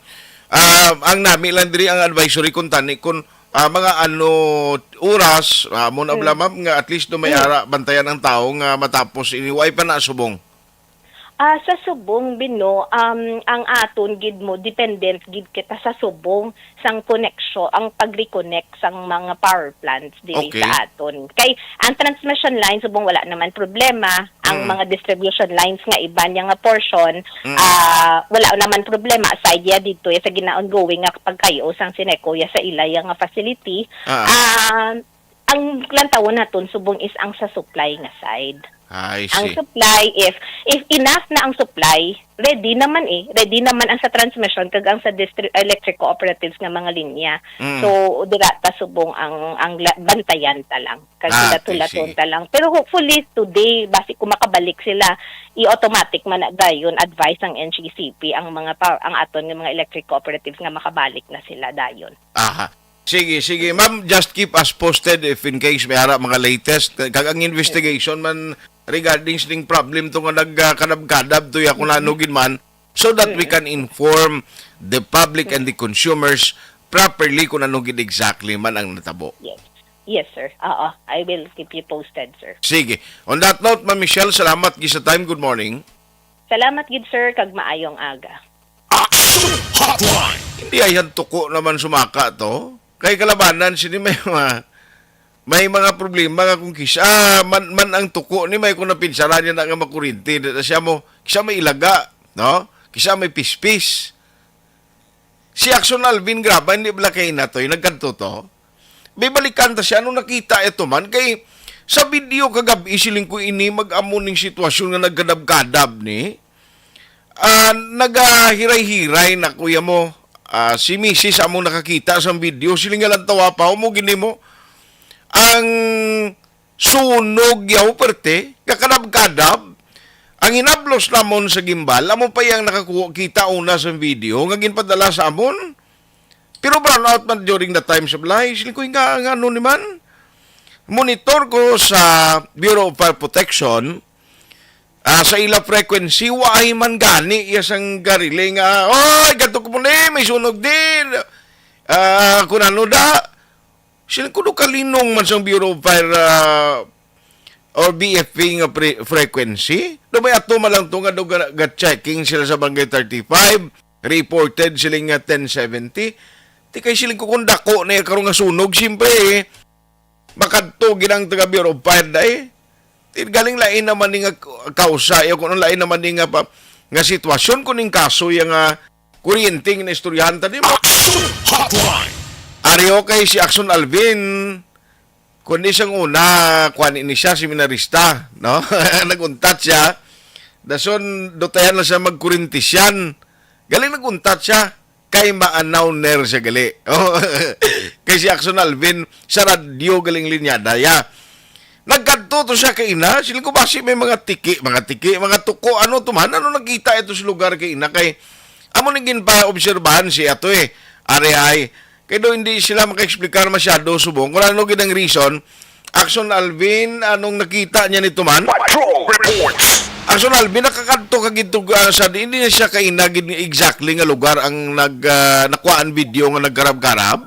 ah, ang nami lang diri ang advisory kung tani kung, ah, mga ano oras, ah, mo na Mm. bala, ma'am, nga at least do may Mm. ara bantayan ang tao nga matapos ini, way pa na subong. Ah, sa subong, Bino, um, ang aton gid mo, dependent gid kita sa subong sang koneksyon, ang pag-reconnect sang mga power plants diri Okay. sa aton. Kay ang transmission line, subong wala naman problema, ang Mm. mga distribution lines nga iban niya nga portion, Mm. ah, wala naman problema, aside ya dito ya sa gina-ongoing nga pagkayo sang Sineco ya sa ila ya nga facility. Ah. Ah, ang lantawon naton subong is ang sa supply nga side. I Ang see. supply, if, if enough na ang supply, ready naman eh. Ready naman ang sa transmission kag ang sa distri-, electric cooperatives nga mga linya. Mm. So, dira ta subong ang, ang la-, bantayan ta lang. Kag Ah, hulat-hulaton I see. ta lang. Pero hopefully, today, basi kung makabalik sila, i-automatic man na dayon, advice ang N G C P, ang mga pa-, ang aton nga mga electric cooperatives nga makabalik na sila dayon. Aha. Sige, sige, ma'am, just keep us posted if in case may ara mga latest. Kag ang investigation man regarding sining problem to nga nag, ah, kadab-kadab to ya kung ano gid man, so that we Mm-mm. can inform the public and the consumers properly kung ano gid exactly man ang natabo. Yes. Yes, sir. Oo, I will keep you posted, sir. Sige. On that note, Ma'am Michelle, salamat gid sa time. Good morning. Salamat gid, sir, kag maayong aga. Action Hotline. Hindi ay ang tuko naman sumaka to. Kay kalabanan sini may mga, may mga problema nga kung kisa man, man ang tuko ni may kung napinsaran niya na nga makurinti, di na siya mo, kisa may ilaga, no? Kisa may pispis. Si Axon Alvin Graba, hindi bala kay natoy, nagkadto to? May balikan ta siya, ano nakita ito man? Kay sa video kagabi, siling ko ini, mag-amo ning sitwasyon nga nagkadab-kadab ni. Ah, nagahiray-hiray na, kuya mo. Ah, si misis amo nakakita sa video, siling nga lang tawa pa, mo gini mo. Ang sunog yaw, perte, kakadab-kadab. Ang hinablos namon sa gimbal, amo pa yang nakakuha, kita una sa video, nga ginpadala sa amon. Pero brown out man during the time sa balay. Sila ko nga, nga ano ni man? Monitor ko sa Bureau of Fire Protection, ah, sa ila frequency, waay man gani iya sang garili nga, "Oy, kadto ko muli, may sunog din." Ah, kung ano da, sila ko do kalinong man sang Bureau of Fire, ah, or B F P nga pre-, frequency. Do may ato man lang to nga do ga-, ga-checking sila sa Barangay thirty-five, reported sila nga ten seventy. Ti kay siling ko kung dako na yung karon nga sunog, siyempre, eh, makadto gid ang taga Bureau of Fire, day. Ti galing lain naman ni nga k-, kausa, eh, kung lain naman ni nga pa, nga sitwasyon, kung ning kaso, yung nga kuryente nga naistoryahan ta, di ba? Action Hotline. Ari, okay, si Axon Alvin, kundi siyang una, kuan ini siya, seminarista, no? Naguntat siya. Dason, dutayan na siya magkurintisyan. Galing naguntat siya. Kay maanaw ner siya gali. Oh, kay si Axon Alvin, sa radyo galing linyada ya. Nagkadto to siya kay ina, siling ko basi may mga tiki, mga tiki, mga tuko, ano to man, ano nakita ito sa lugar kay ina, kay amo ni ginpaobserbahan si ato eh, ari ay, Kay do hindi sila makaexplikar masyado subong kung ano gid ang reason. Action Alvin, anong nakita niya nito man? Patrol Reports. Action Alvin, nakakadto ka gid to, ah, sa di, hindi na siya kaina gid exactly nga lugar ang nag, ah, nakuhaan video nga nagkarab-karab?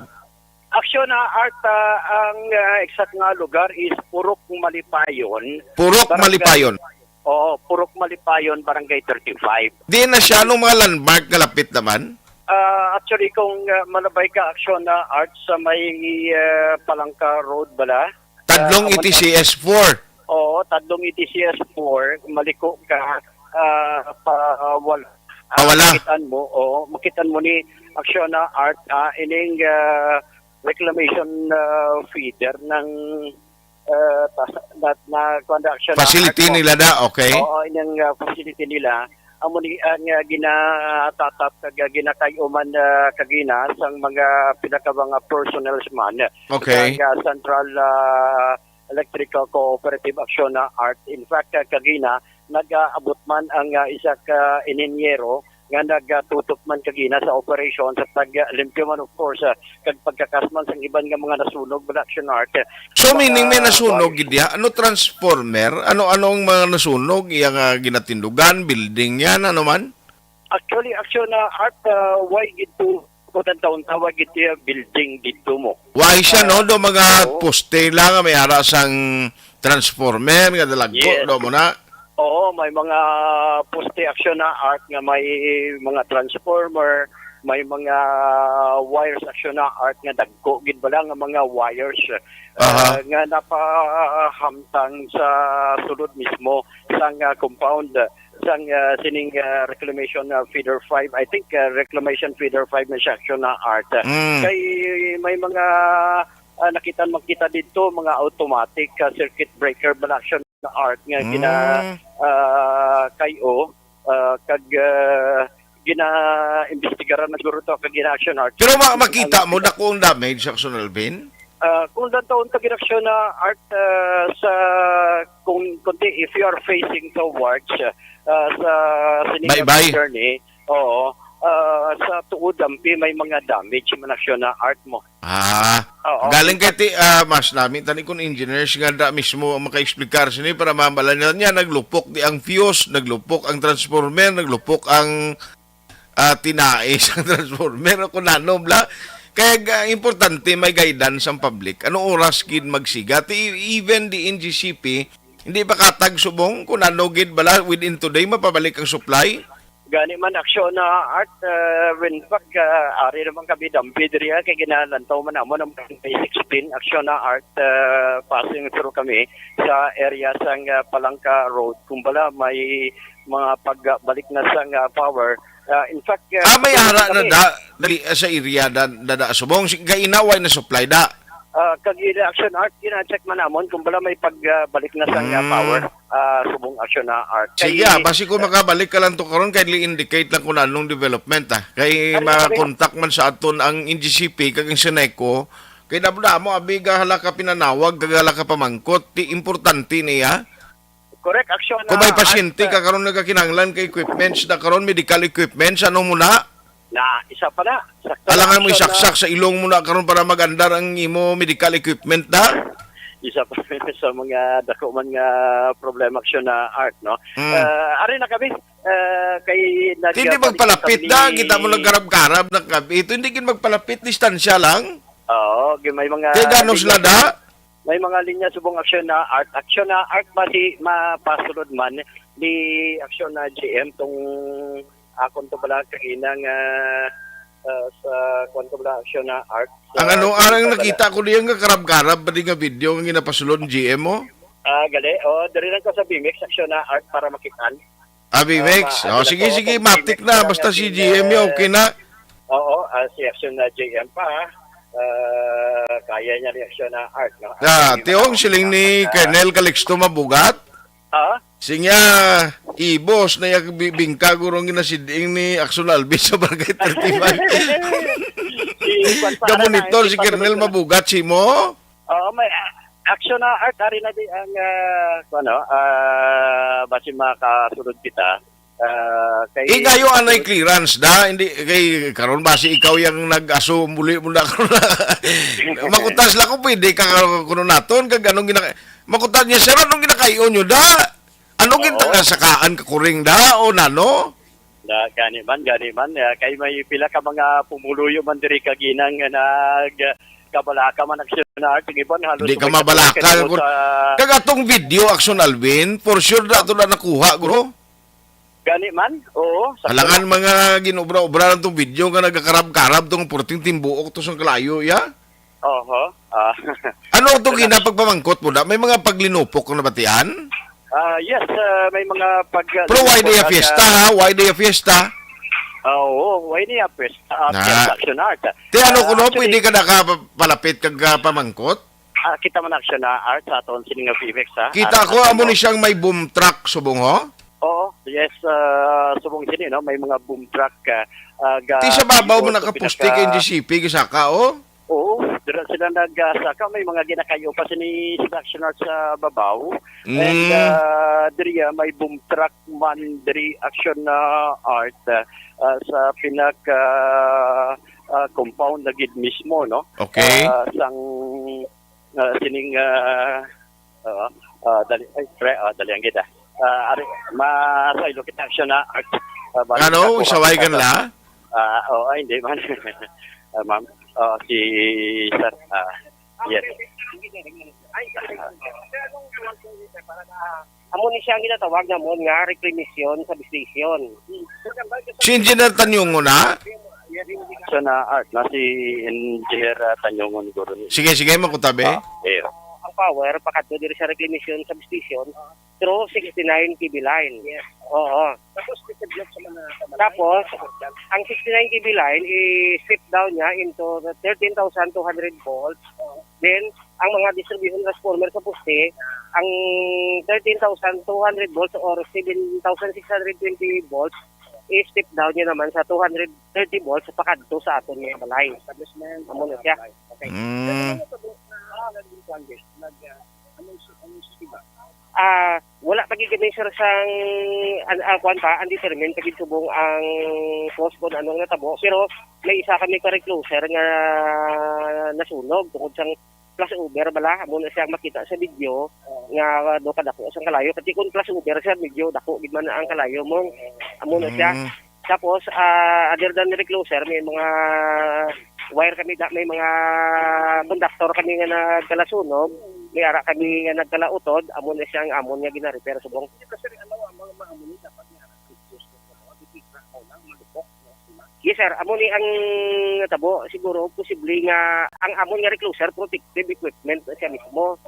Action, ah, Art, ah, ang, ah, exact nga lugar is Purok Malipayon. Purok Barangay Malipayon. Oo, Purok Malipayon, Barangay thirty-five. Di na siya, anong mga landmark nga lapit naman? Ah, actually, kung, ah, malabay ka, Action, ah, Art, sa may, ah, Palangka Road bala. Tadlong Ah, iti C S four. Oo, tadlong iti C S four, maliko ka, ah, pa, ah, wal-, ah, Pawala. Makitaan mo, oo, makitaan mo ni Action, ah, Art, ah, ining, ah, reclamation, ah, feeder ng, ah, tas-, na, na, kuwan na, Action, ah, Facility Art, nila da, okay. Oo, ining, ah, facility nila. Amo ni ang, ah, ginatatap kag, ah, ginakay-uman, ah, kagina sang mga pinaka mga personnel man Okay. Sang, ah, Central, ah, Electrical Cooperative Action na Art. In fact, ah, kagina, nag-aabot man ang, ah, isa ka inhinyero nga nagatutok man kagina sa operasyon sa pag-, ah, limpyo man, of course, ah, kag pagkakas man sang iban nga mga nasunog, Brother Action Art. So, Mga meaning may nasunog kuwan. Gid diha? Ano, transformer? Ano, anong mga nasunog? Iya nga ginatindugan, building yan, ano man? Actually, Action na Art, ah, why gid to, kung taon ta, why gid to building dito mo? Why siya, Ah, no? Do mga oo. Poste lang nga may ara sang transformer nga dalagko, Yes. Do mo na? Oo, may mga poste, Action na Art, nga may mga transformer, may mga wires, Action na Art, nga dagko gid bala nga mga wires, Aha. ah, nga napahamtang sa sulod mismo sang, ah, compound sang, ah, sining, ah, reclamation, ah, feeder five. I think, ah, reclamation feeder five na siya, Action na Art. Mm. Kay may mga, ah, nakita, makita dito, mga automatic, ah, circuit breaker bala, Action na Art, nga gina, Mm. ah, kayo, ah, kag, ah, gina-imbestigaran na siguro to kag gina-Action Art. Pero ma-, makita mo, dako ang damage, Action Alvin? Ah, kung downtown ta gid, Action na Art, ah, sa, kung, kung di, if you are facing towards, ah, sa sining Baybay. Journey, oo, ah, sa tuod ampi may mga damage man, Action na Art, mo. Ah, Oo. Galing kay ti, ah, mas nami tani kung engineers nga da mismo ang makaexplikar sini para mabalayan niya, naglupok di ang fuse, naglupok ang transformer, naglupok ang ah, tinae sang transformer o kung ano, bla. Kaya ga-, importante may guidance ang public. Ano oras gid magsiga? Ti, even the N G C P, hindi pa katag subong kung ano gid bala within today mapabalik ang supply? Gani man, Action na Art, ah, when pag, ah, ari naman kami dampi diri, ah, kay ginalantaw man namon ang sixteen, Action na Art, ah, passing through kami sa area sang, ah, Palangka Road. Kung bala may mga pagbalik na sang, ah, power. Ah, in fact, ah, Ah, may kung ara na kami da, li-, sa area da, da, da subong. Si, kaina, way na supply da. Ah, kag ila Action Art, gina-check man namon kung bala may pagbalik na sang, ah, Mm. power, ah, subong Action na Art. Sige, Kay ah, basi kung makabalik ka lang to karon, kay i-indicate lang kung anong development, ah. Kay Ano, sabi? ma-contact man sa aton ang N G C P kag ang Seneco, kay damo-damo, abi, ga hala ka pinanawag, kag hala ka pamangkot, ti importante niya. Correct, Action Kung may na pasyente art, ka karon nagakinahanglan ka equipments na karon, medical equipments, ano mo na? Na, isa pa na. Sakto Alangan na, mo Action isaksak na sa ilong mo na karon para mag-andar ang imo medical equipment na? Isa pa sa mga dako man nga problema, Action na Art, no? Mm. Ah, ari na kami. Ah, kay nag- Hindi magpalapit kami na, kita mo nagkarab-karab na kami. Ito hindi gid magpalapit, distansya lang. Oo, gi-, may mga Kay gano sila da? May mga linya subong Action na Art. Action na Art ba si mapasulod man ni Action na G M tong akon to bala kaina nga, ah, sa kuwan to bala Action na Art sa Ang ano, arang sa nakita ko diyan nga karab-karab pa di nga video nga ginapasulod ng G M mo? Ah, gali. Oh, diri lang ko sa B M X Action na Art para makitaan. Ah, B M X. Ah, ma-, Oh, ano sige, lang ko, sige, kung matik B M X na. lang Basta ang si G M, okay na. Oo, ah, si Action na J M pa, ha? Ah, kaya niya reaksyon na art, no? Ah, Actually, tiong maka-, siling ni maka- Colonel Calixto Mabugat. Ha? Sinya, ibos na yak bi-, bingka gurong ginasiding ni Axel Alves sa Barangay thirty-five. Si Juan pa, Gamonitor ano na, si si Colonel Pasulod na. Mabugat, si mo? Oo, may, ah, action na art, ari na di ang, ah, ano, ah, basi makasulod kita. Ah, kay Igayo anay clearance da, hindi kay karon ba si ikaw yang nag-aso muli mo na karon. Makutas lang ko pwede ka kuno naton kag anong gina makutas niya, "Sir, anong ginakaion nyo da? Ano Oo. gintaga sakaan ka kuring da o nano?" Na gani man, gani man, ah, kay may pila ka mga pumuluyo man diri kaginang nga nag kabalaka man aksyonar, sige ba, halos Hindi ka may mabalaka, katulad kag-, sa kag atong video, Action Alvin, for sure na ato na nakuha, guro. Gani man, oo. Sa Halangan mga ginobra-obra lang tong video nga nagakarab-karab tong purting timbuok to sang kalayo, ya? Oho. Ah. Ano to Wala. ginapagpamangkot mo da? May mga paglinupok na batian? Ah, yes, ah, may mga pag- Pero why day a pag- fiesta, ha? Why day a fiesta? Ah, oo, why day a fiesta? Ah, Na. Fiesta Action Art. Ti ano Ah, kuno, actually, pwede ka nakapalapit kag, ah, pamangkot? Ah, kita man Action Art sa aton sini nga P M X, ha? Kita Ara ko, sa amo ni tulo. siyang may boom truck, subong, ho? Oo, yes, ah, subong sini, no? May mga boom truck, ah, ah, ga- Ti sa babaw mo siguro sa nakapusti pinaka- kay N G C P, gisaka, oh? Oo, dira sila nag, ah, saka may mga ginakayo pa sini sa Action Art sa babaw. And, Mm. ah, diri, ah, may boom truck man diri Action, ah, Art, ah, ah, sa pinaka, ah, compound na gid mismo, no? Okay. Ah, sang, ah, sining, ah, ah, ah, dali, ay, pre, ah, dali ang gid, ah. Ah, ari, masaylo kita Action, ah, Art. Ah, balik Ano? ako, Isaway ah, ka nila? Ah, oh, ay, hindi man. Ah, ma'am. Oh, si sir. Ah, yes. Amo ni siya ang ginatawag namon nga reclamation substation. Si Engineer Tanyongo na? So na Art, na si Engineer, ah, Tanyongon guro ni. Sige, sige, makutabi. Ah, eh. Ang power pakadto diri sa reclamation substation through sixty-nine K V line. Yes. Oo. Tapos, ang sixty-nine K V line, i-strip down niya into thirteen thousand two hundred volts. Then, ang mga distribution transformer sa poste, ang thirteen thousand two hundred volts or seven thousand six hundred twenty volts, i-strip down niya naman sa two hundred thirty volts pakadto sa aton mga balay. Amo na siya. Okay. Mm. Ah, wala pa gid kami, sir, sang, an-, ah, kuwan pa, undetermined pa gid subong ang cause kung anong natabo. Pero may isa kami ka recloser nga nasunog tungod sang flashover bala. Amo na siya ang makita sa video nga do kadako sang kalayo. Kasi kung flashover siya, medyo dako gid man ang kalayo mo. Amo na siya. Mm. Tapos, ah, other than recloser, may mga wire kami, da-, may mga conductor kami nga nagkalasunog, may ara kami nga nagkalautod, amo na siya ang amon nga gina-repair subong. Yes, sir. Amo ni ang natabo. Siguro, posible nga ang amon nga recloser, protective equipment na siya mismo.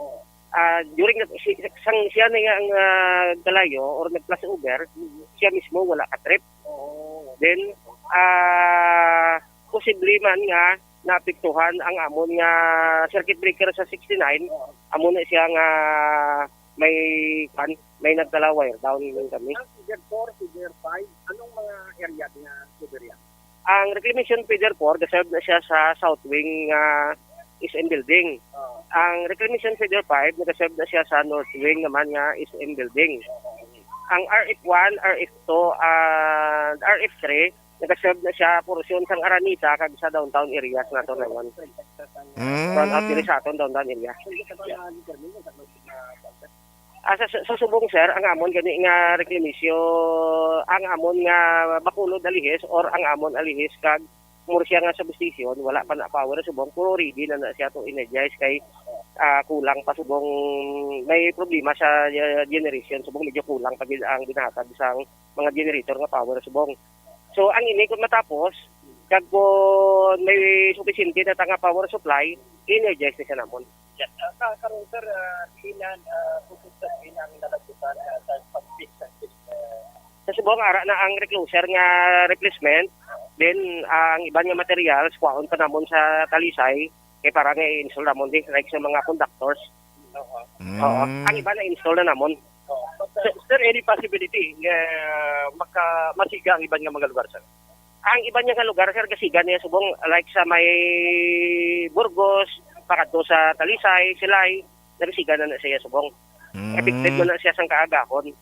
Ah, during the, si, sang siya na nga ang, ah, kalayo or nag-flash over, siya mismo wala ka-trip. Then, ah, posible man nga naapektuhan ang amon nga circuit breaker sa sixty-nine, amo na siya nga may, kwan, may nagdala wire down kami. Ang feeder four, feeder five, anong mga area nga feeder yan? Ang reclamation feeder four, ga-serve na siya sa south wing nga S M building. Oo. Ang reclamation feeder five, nagaserve na siya sa north wing naman nga S M building. Oo. Ang R F one, R F two, and R F three, nagaserve na siya portion sang Araneta kag sa downtown areas nato na yun. Mm. Round out diri sa aton downtown area. Ah, sa, sa subong, sir, ang amon gani nga reclamation, ang amon nga Bacolod alihis or ang amon alihis kag Murcia nga substation, wala pa na power subong, pero ready na na siya to energize kay, ah, kulang pa subong may problema sa, ah, generation, subong medyo kulang pa gid ang ginahatag sang mga generator nga power subong. So, ang ini kung matapos, kag kung may sufisyente na ta nga power supply, energize na siya namon. Yes. Ah, ka-, karon, sir, ah, diin na, ah, pupunta, diin ang nalagutan, ah, sa pag-fix, ah, sa subong, ara na ang recloser nga replacement. Then, ang iban nga materials, kuhaon pa namon sa Talisay, kay para nga i-install namon din, like sa mga conductors. Oo. Mm. Oo. Ang iban na-install na namon. Oo. But, uh, is there any possibility nga maka-, masiga ang iban nga mga lugar, sir? Ang iban niya nga lugar, sir, gasiga niya subong, like sa may Burgos, pakadto sa Talisay, Silay, nagasiga na na siya subong. Mm. Affected na na siya sang kaagahon.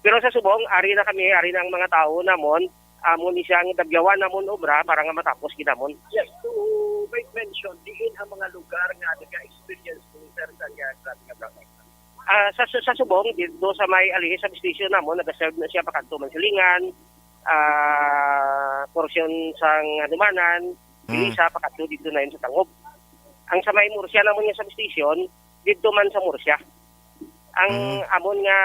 Pero sa subong, ari na kami, ari na ang mga tawo namon, amo ni siya ang dagyawan namon obra para nga matapos gid namon. Just to make mention, diin ang mga lugar nga nag-experience ni sir sa nga grabe nga black? Ah, sa, sa subong, dito sa may Alihi substation namon, nag-serve na siya pakadto Mansilingan, ah, porsyon sang Hanumanan, Mm. Dili sa pakadto dito na yun sa Tangob. Ang sa may Murcia namon nga substation, dito man sa Murcia. Ang Mm. amon nga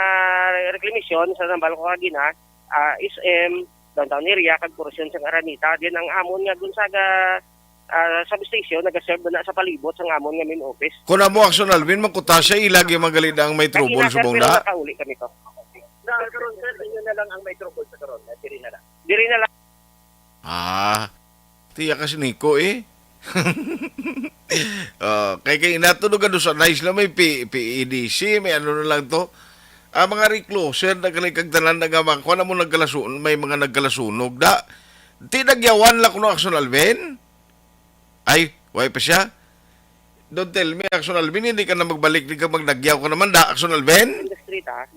reklamasyon sa nambal ko kagina, ah, S M, downtown area, kag porsyon sa Araneta. Then ang amon nga Gonzaga, ah, substation, nagaserve na sa palibot sang amon nga main office. Kung amo, Action Alvin, mangkuta siya, ila gyud man gali na ang may trouble Kagina, sir, subong pero na. Nakauli kami to. Sa karon, sir, inyo na lang ang may trouble sa karon. Diri na lang. Diri na lang. Ah, tiya ka si Nico eh. Oh, kay, kay inato no gado sa nice lang may P-, P E D C, may ano na lang to. Ah, mga recloser na gali kag tanan na nga mga, kuwan na mo nagkalasun-, may mga nagkalasunog da. Ti nagyawan lang kuno, Action Alvin? Ay, way pa siya? Don't tell me, Action Alvin, hindi ka na magbalik, di ka magnagyaw ka naman da, Action Alvin? In the street, ah.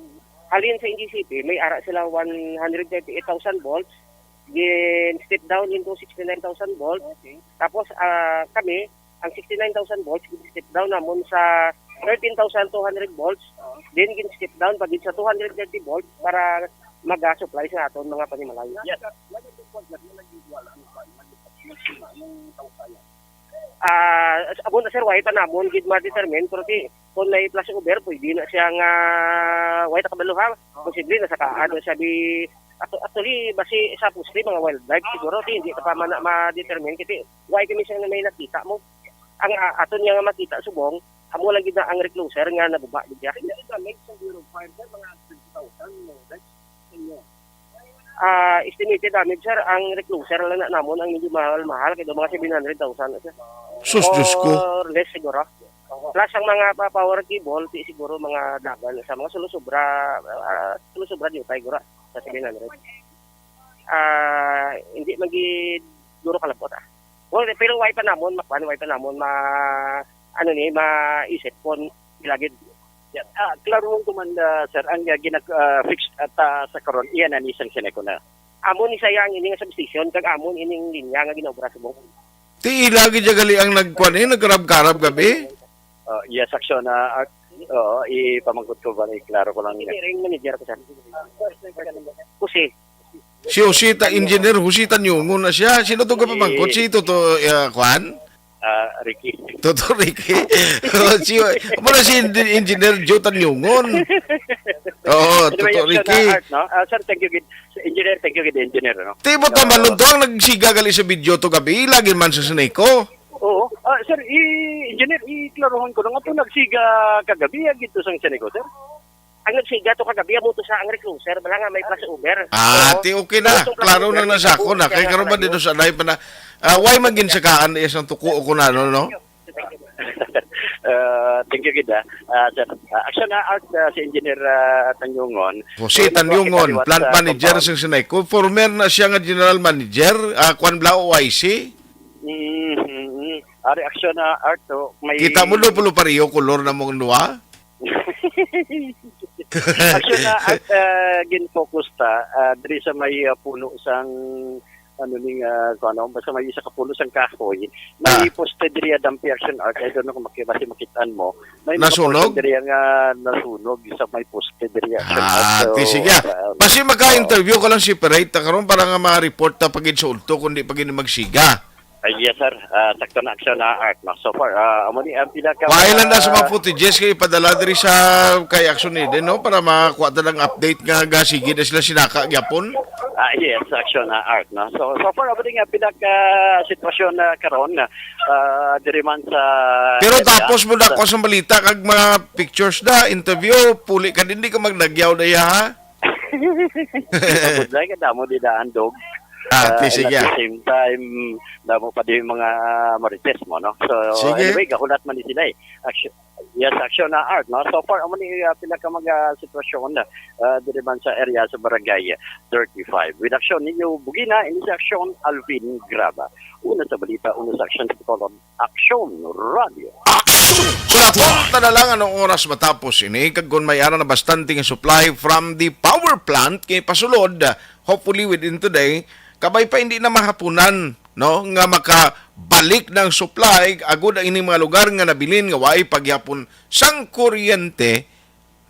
Halin sa N G C P, may ara sila one hundred thirty-eight thousand volts, gin-step down into sixty-nine thousand volts. Okay. Tapos, ah, kami, ang sixty-nine thousand volts, gin-step down namon sa thirteen thousand two hundred volts. Oo. Then, gin-step down pa gid sa two hundred thirty volts para maga-supply sa aton mga panimalay. Yes. Ah, amo na, sir, way pa namon gid ma-determine, pero ti, kung may flash over, pwede na siya nga, way ta kabalo, ha? Posible na sa kaan, o sabi, actu-, actually, basi sa poste, mga wildlife, siguro, ti, hindi ta pa man na ma-determine, kasi way kami siya nga may nakita mo. Ang, ah, aton niya nga makita, subong, amo lang gid na ang recloser nga naguba gid siya. Hindi, damage sa Bureau of Fire, sir, mga twenty thousand, no? That's, ano? Ah, estimated damage, sir, ang recloser lang na namon ang medyo mahal-mahal, kay mga seven hundred thousand na, sir. Sus, Diyos ko. Or less siguro. Plus ang mga pa-, power cable, ti siguro mga dagan sa mga sulusubra, ah, sulusubra di utay gura sa seven hundred. Ah, hindi man gid guro kalabot, ah. Well, pero way pa namon, makuan, way pa namon ma-, ano ni, maisip kung ilagid. Yeah. Ah, klaruhon ko man, ah, sir, ang, ah, ginag-, ah, fix at, ah, sa karon, iya na ni sang Seneco na. Amo ni saya ang ining substation, kag amo ining linya nga ginaobra subong. Ti ila gid gali ang nagkuan, eh, nagkarab-karab gabi? Ah, yes, action, ah, Art. Oo, ipamangkot ko ba, iklaro ko lang. Engineering manager ko, sir. Jose. Si Jose ta, Engineer Jose Tanyungon na siya. Sino to gapamangkot? Si Toto, ah, kuan? Ah, Ricky. Toto Ricky. Si, amo na si Engi-, Engineer Joe Tanyungon. Oo, Anyway, Toto Ricky. Art, no? Ah, sir, thank you, gid. Engineer, thank you, gid, engineer, no? Ti mo ta Ah, malunto ang nagsiga gali sa video to gabi, lagi man sa Seneco. Oo. Ah, sir, i-, engineer, iklaruhon ko lang ato nagsiga kagabi, ah, gito sang Seneco, sir. Ang nagsiga to kagabi, amo to sa ang recloser, bala nga may flash over. Ah, Oo. ti okay na. Itong flash Klaro over, na na sa ako na. Kay itong karon ba flash dito sa live pa na, ah, why man ginsakaan isang tuko ko na, no, no? Ah, thank you, gid, ah. Ah, sir, ah, action na art, ah, si Engineer, ah, Tanyungon. Jose Tanyungon, plant manager sa Seneco. Former na siya nga general manager, ah, kwan bla, O I C. Mm, mm, mm. Ari, action na art, oh. May Kita mo, lupo-lupo pareho, kolor na mong duha. Action na art, ah, gin-focus ta, ah, diri sa may, ah, puno sang, ano ning, ah, kung ano, basta may isa ka puno sang kahoy. May Ah. poste diri, ah, dampi, action art. I don't know kung maki-, basi makitaan mo. May mga Nasunog? poste diri nga nasunog sa may poste diri, action art. Ah, So, ti sige. ah, Basi maka-interview ka lang separate ta karon para nga ma-report ta pagid sa ulto kundi pagid magsiga. Ay, yes, sir. Ah, sakto na action na art, no? So far, ah, amo ni ang pinaka- Wala na sa mga footages kay ipadala diri sa kay Action Eden, no? Para makakuha ta ng update nga ga-, sige na sila sinaka gyapon. Ah, yes, action na art, no? So, so far, amo ni nga pinaka sitwasyon na karon, ah, diri man sa Pero area. tapos mo na Sa ako sa balita kag mga pictures na, interview, puli ka din, di ka magnagyaw na iya, ha? Abot na ka damo di daan dog. Ah, Ah, ti, and sige. at the same time, damo pa din mga marites mo, no? So, Sige. anyway, gahulat man ni sila eh. Action, yes, action na art, no? So far, amo ni, ah, pinaka mga sitwasyon, ah, diri man sa area sa Barangay thirty-five. With action ninyo, Bugina, ini si Action Alvin Graba. Una sa balita, una sa action sa Bacolod, Action Radio. Action! Sulat mo na lang anong oras matapos ini, kag kung may ara na bastante nga supply from the power plant kay pasulod, hopefully within today, kabay pa hindi na mahapunan, no, nga makabalik ng supply agud ang ining mga lugar nga nabilin nga waay pagyapon sang kuryente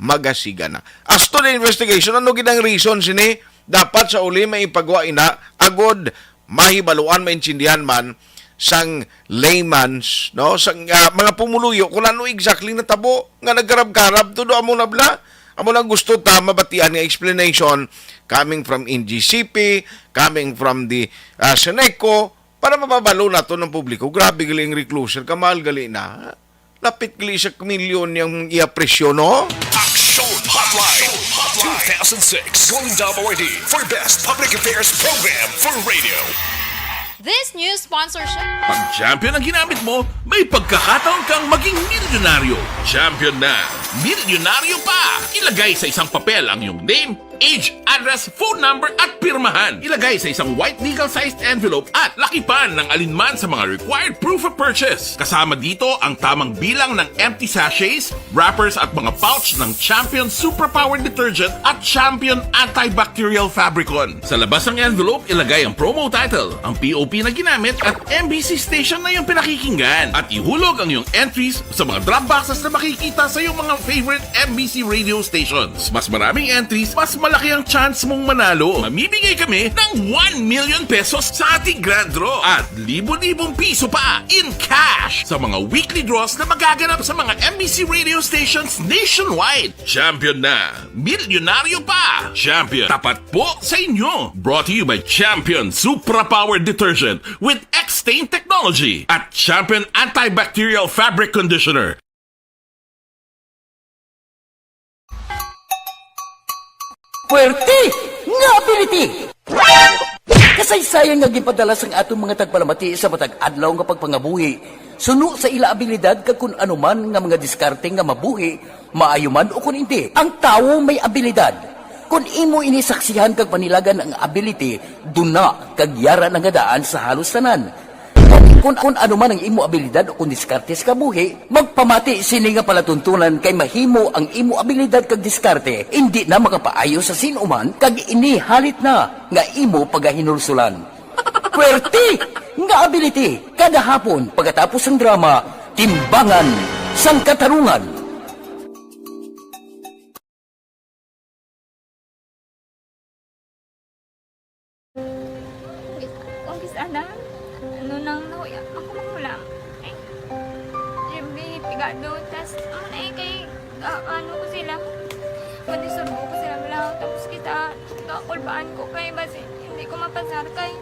magasiga na. As to the investigation, ano gid ang reason sini? Dapat sa uli may ipagawa ina agud mahibaluan, maintindihan man sang layman's, no, sang, ah, mga pumuluyo kung ano exactly natabo nga nagkarab-karab todo amo na bla. Amo lang gusto ta mabatian nga explanation coming from N G C P, coming from the, ah, Seneco, para mababalo nato ng publiko. Grabe gali ang recluser, kamal gali na. Lapit gali sa milyon yung iya presyo, no? Action Hotline two thousand six, Golden Dome Awardee for Best Public Affairs Program for Radio. This news sponsorship. Pag champion ang ginamit mo, may pagkakataon kang maging milyonaryo. Champion na, milyonaryo pa! Ilagay sa isang papel ang iyong name, age, address, phone number, at pirmahan. Ilagay sa isang white legal-sized envelope at lakipan ng alinman sa mga required proof of purchase. Kasama dito ang tamang bilang ng empty sachets, wrappers, at mga pouch ng Champion Suprapower Detergent at Champion Antibacterial Fabricon. Sa labas ng envelope, ilagay ang promo title, ang P O P na ginamit, at M B C station na iyong pinakikinggan. At ihulog ang iyong entries sa mga drop boxes na makikita sa iyong mga favorite M B C radio stations. Mas maraming entries, mas malaki ang chance mong manalo. Mamimigay kami ng one million pesos sa ating grand draw at libo-libong piso pa in cash sa mga weekly draws na magaganap sa mga M B C radio stations nationwide. Champion na! Milyonaryo pa! Champion, tapat po sa inyo! Brought to you by Champion Supra Power Detergent with X-Stain Technology at Champion Antibacterial Fabric Conditioner. Puwerte nga ability! Kasaysayan nga ginpadala sang aton mga tagpalamati sa matag adlaw nga pagpangabuhi, suno sa ila abilidad kag kun ano man nga mga diskarte nga mabuhi, maayo man ukon indi. Ang tawo may abilidad. Kon imo ini saksihan kag panilagan ang ability, duna kag yara na nga daan sa halos tanan. Kon, kon ano man ang imo abilidad o kon diskarte sa kabuhi, magpamati sini nga palatuntunan kay mahimo ang imo abilidad kag diskarte indi na makapaayo sa sin-o man kag ini halit na nga imo pagahinulsulan. Puwerte nga ability kada hapon pagkatapos sang drama, Timbangan sang Katarungan. Kung kis-, kung kis-a na, ano nang nahuya, ako manghulam. Ay, Jimmy, pigado, tas, ano na eh, kay, ah, ano ko sila, kung isurbo ko sila, wala, tapos kita, kakulbaan ko kay, basi, hindi ko mapasar kay.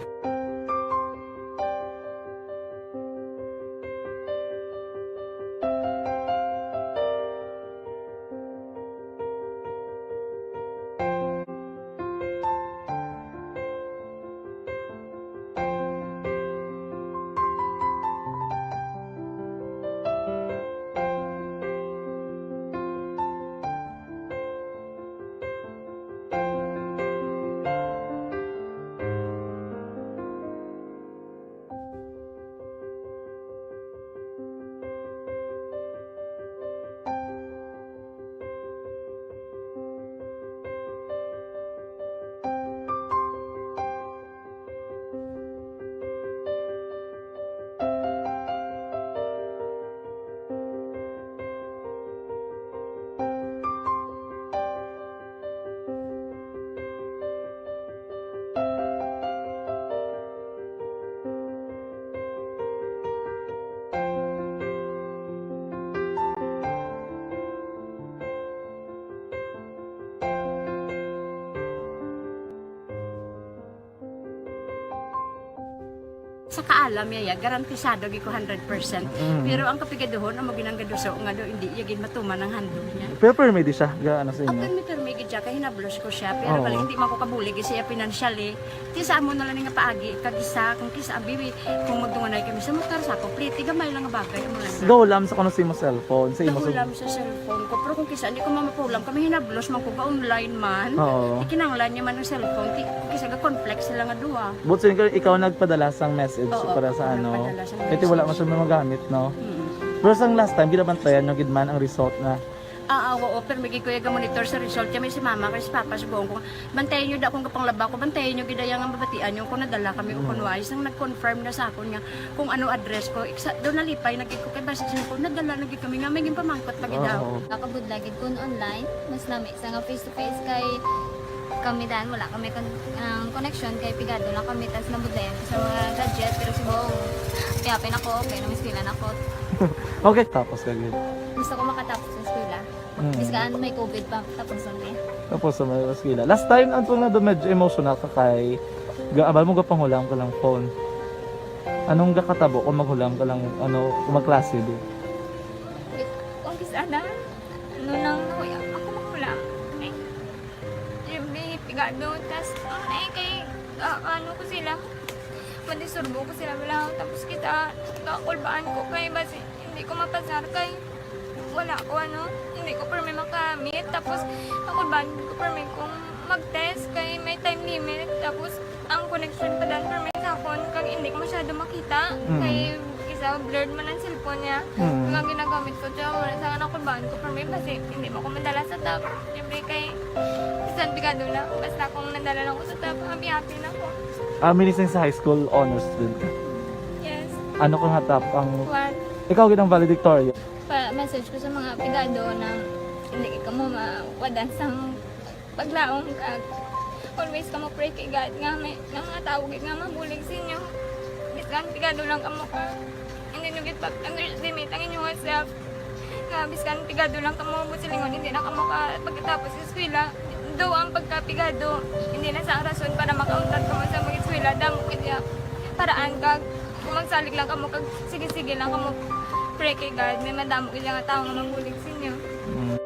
Sa kaalam niya, ya, garantisado gid ko hundred percent. Mm. Pero ang kapigaduhon, amo gid ang gaduso nga do, hindi niya gid matuman ang handog niya. Pero permi di siya, ga, ano sa inyo? Permi, permi gid siya, kay hinablos ko siya. Pero Oo. bali, hindi man ko kabulig siya financially. Ti sa amo na lang nga paagi, kag isa, kung kisa, abi, kung magdunganay kami sa motor, sa ako, pliti, gamay lang nga bagay, amo lang. Gahulam sa kuno sa imo cellphone, sa imo sa Gahulam sa cellphone ko. Pero kung kisa, hindi ko mamapulam, kami hinablos man ko, ga-online man. Oo. Ikinanglan niya man ang cellphone, ti-, kung kisa, ga-conflict sila nga duha. But sin-, ikaw nagpadala sang message Oo, para sa ako ano. nagpadala sang Kaya wala man message. siya magamit, no? Mm. Pero sang last time, ginabantayan nyo gid man ang result na Ah, ah, oo, pero may gikuya ga monitor sa result kami si mama kay si papa subong ko. Bantayan niyo da kung kapanglaba ko, bantayan niyo gid ang mabatian niyo kung nadala kami o kung wais. Nang nag-confirm na sa akon nga kung ano address ko, iksa, doon nalipay na gid ko kay basta siya ko, nadala na gid kami nga may ginpamangkot pa gid daw. Oo. Nakabudlay gid kun online, mas nami sa nga face to face kay kami dan wala kami kon-, ang connection kay pigado lang kami tas nabudlayan ko sa mga gadget pero si Bong, happy na ko, okay na, miskilan ako. Okay, tapos ka gid. Gusto ko makatapos sa eskwela. Mm. Bis kaan may covid pa, tapos ang eh. Tapos sa mga eskwela. Last time, ang tunga doon, medyo emotional ka kay ga-, abal mo gapanghulam ka lang phone. Anong gakatabo kung maghulam ka lang, ano, kung magklase di? Kung kis-a na, ano nang nahuya, ako maghulam. Eh, every pigado, tas, ang eh, kay, ah, ano ko sila, madisturbo ko sila, wala. Tapos kita, kakulbaan ko kay, basi, hindi ko mapasar kay, wala ko, ano, hindi ko permi makamit. Tapos, ako ba, hindi ko permi kung mag-test kay may time limit. Tapos, ang connection pa dan permi sa akon kag hindi ko masyado makita. Mm. Kay isa blurred man ang cellphone niya. Mm. Kag ang ginagamit ko siya, wala sa akin ako ba, ko permi kasi hindi mo ko madala sa top. Siyempre kay bisan pigado na, basta kung nadala lang ko sa top, happy-happy na ko. Ah, minising sa high school, honors student ka? Yes. Ano ka nga top ang One. Ikaw gid ang valedictorian? Pa-message ko sa mga pigado na hindi kamo mawadan sang paglaom kag always kamo pray kay God nga may, nga mga tawo gid nga mabulig sa inyo. Bisan pigado lang kamo ka, hindi nyo gid pag-underestimate ang inyong self. Nga bisan pigado lang kamo, buot silingon, hindi na kamo ka pagkatapos sa eskwela. Do ang pagkapigado, hindi na sa rason para makauntat kamo sa mag-eskwela. Damo gid ya paraan kag kung magsalig lang kamo kag sige-sige lang kamo pray kay God, may madamo gid nga tawo nga mabulig sa inyo. Mm.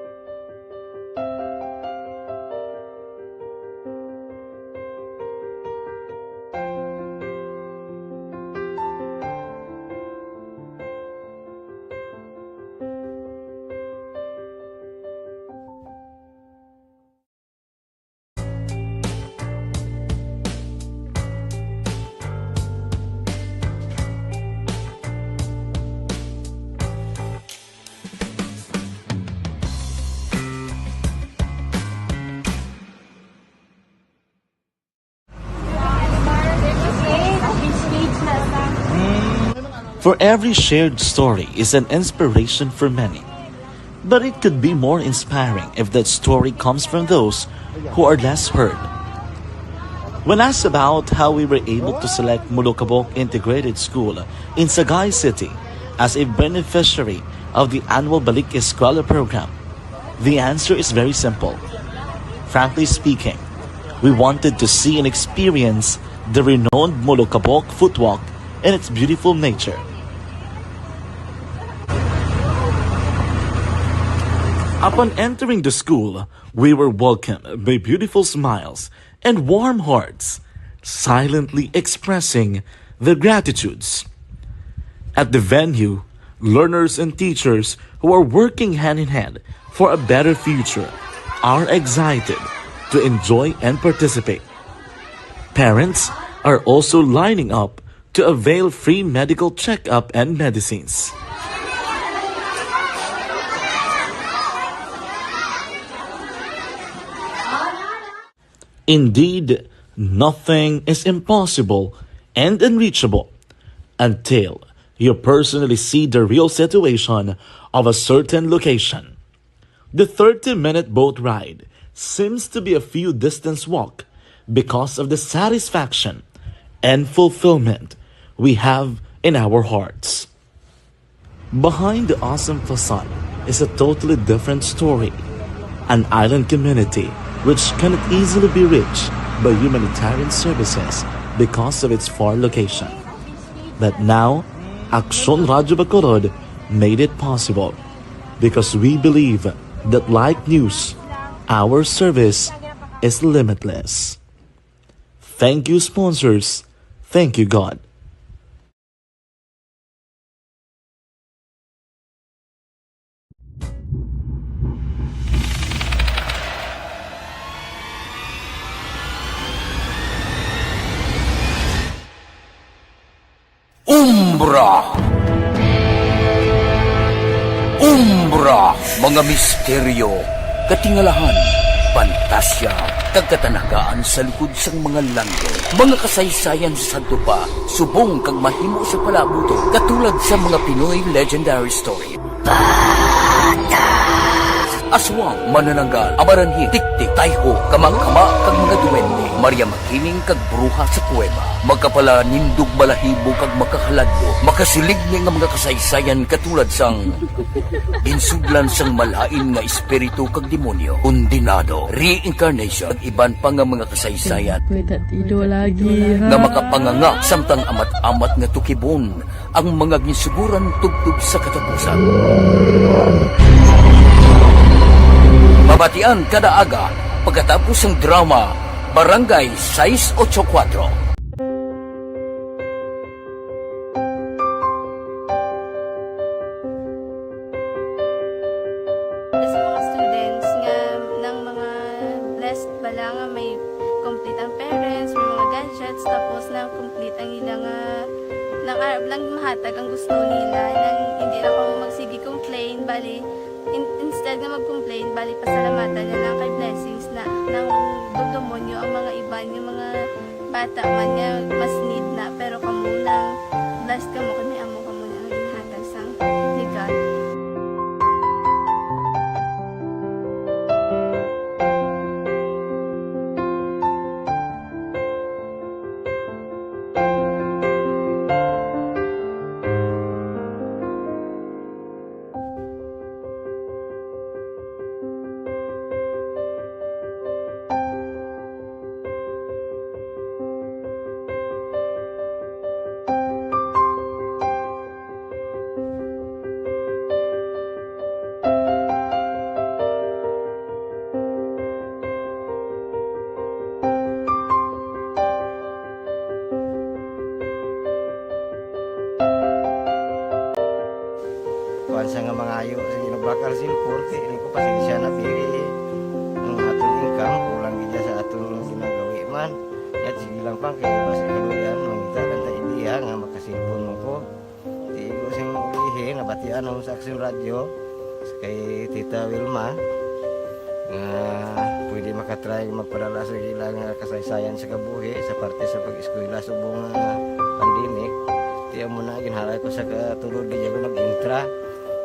For every shared story is an inspiration for many. But it could be more inspiring if that story comes from those who are less heard. When asked about how we were able to select Molokabok Integrated School in Sagay City as a beneficiary of the annual Balik Eskwela program, the answer is very simple. Frankly speaking, we wanted to see and experience the renowned Molokabok Footwalk and its beautiful nature. Upon entering the school, we were welcomed by beautiful smiles and warm hearts, silently expressing their gratitudes. At the venue, learners and teachers who are working hand in hand for a better future are excited to enjoy and participate. Parents are also lining up to avail free medical checkup and medicines. Indeed, nothing is impossible and unreachable until you personally see the real situation of a certain location. The thirty-minute boat ride seems to be a few distance walk because of the satisfaction and fulfillment we have in our hearts. Behind the awesome facade is a totally different story. An island community which cannot easily be reached by humanitarian services because of its far location. But now, Aksyon Radyo Bacolod made it possible because we believe that like news, our service is limitless. Thank you, sponsors. Thank you, God. Umbra. Umbra. Ura, mga misteryo, katingalahan, pantasya, kag katanagaan sa likod sang mga langit. Mga kasaysayan sa sadto pa, subong kag mahimo sa palabuton, katulad sa mga Pinoy legendary story. Aswang, manananggal, amaranhit, tiktik, tayho, kamangkama, kag mga duwende, Maria Makiling, kag bruha sa kuweba. Makapalanindog balahibo kag makahaladlo, makasilig ni nga mga kasaysayan katulad sang ginsudlan sang malain nga espiritu kag demonyo, kondenado, reincarnation, kag iban pa nga mga kasaysayan May tatido lagi, ha? nga makapanganga samtang amat-amat nga tukibon ang mga ginsuguran tubtob sa katapusan. Mabatian kada aga pagkatapos sang drama Barangay sais ocho kuwatro. Sa mga students nga nang mga blessed bala nga may complete ang parents, may mga gadgets, tapos na complete ang ila nga nang arab lang mahatag ang gusto nila, nang hindi na kamo magsige complain, bali in, instead nga mag-complain, bali pasalamatan na lang kay blessings na nang dugdumon nyo ang mga iban, yung mga bata man nga mas need na, pero kamo nang blessed kamo kay may amo kamo na ang ginhatag sang ni God. Kuwan sa nga mangayo sa ginubakal sin korte, ini ko pasensya na pili. Ang aton income, kulang gid sa aton ginagawi man. Yat, sige lang pang, kaya basi kaluyan, mangita lang ta idea nga makasilpon mo ko. Tigo sing ulihi, nabatian ang sa Aksyon Radyo, kay Tita Wilma, nga pwede makatry magpadala sa ila nga kasaysayan sa kabuhi sa parte sa pag-eskwela subong nga pandemic. Tiyan mo na, ginhalay ko sa katulod, di ako nag-intra.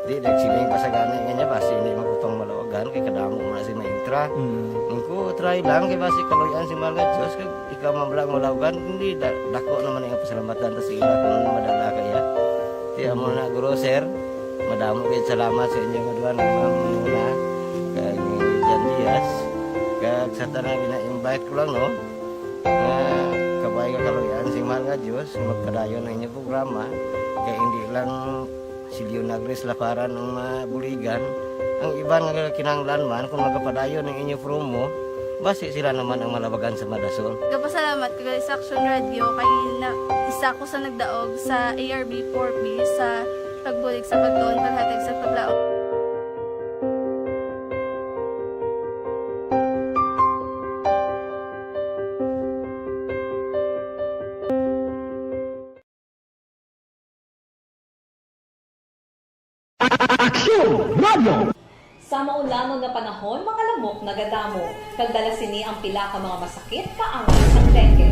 Di, nagsiling pa sa gani nga niya, basi hindi man ko pang malawagan, kay kadamo mo na si ma-intra. Mm. Ang ko, try lang, kay basi kaluyan si mahal nga Diyos, kag ikaw man lang malawagan, hindi, da-, dako naman ang pasalamatan ta sa ila kung ano madala kaya. Tiyan mo na, guro, sir, madamo kayo salamat sa inyong aduan, kay Ma'am Muna, kag ni Jan Diaz, kag sa tanan gina-invite ko lang, no? Nga kabay nga kaluyan sing mahal nga Dios, magpadayon ang inyong programa, kay hindi lang si Leonagris Laparan ang mabuligan, ang iban nga kinahanglan man, kung magapadayon ang inyong promo, basi sila naman ang malabagan sa madason. Gapasalamat ko gali sa Aksyon Radyo, kay na, isa ko sa nagdaog sa A R B four B sa pagbulig sa pagtuon, paghatag sa paglaom. Aksyon Radio! Sa maulanon nga panahon, mga lamok nagadamo, kag dala sini ang pila ka mga masakit kaangay sang dengue.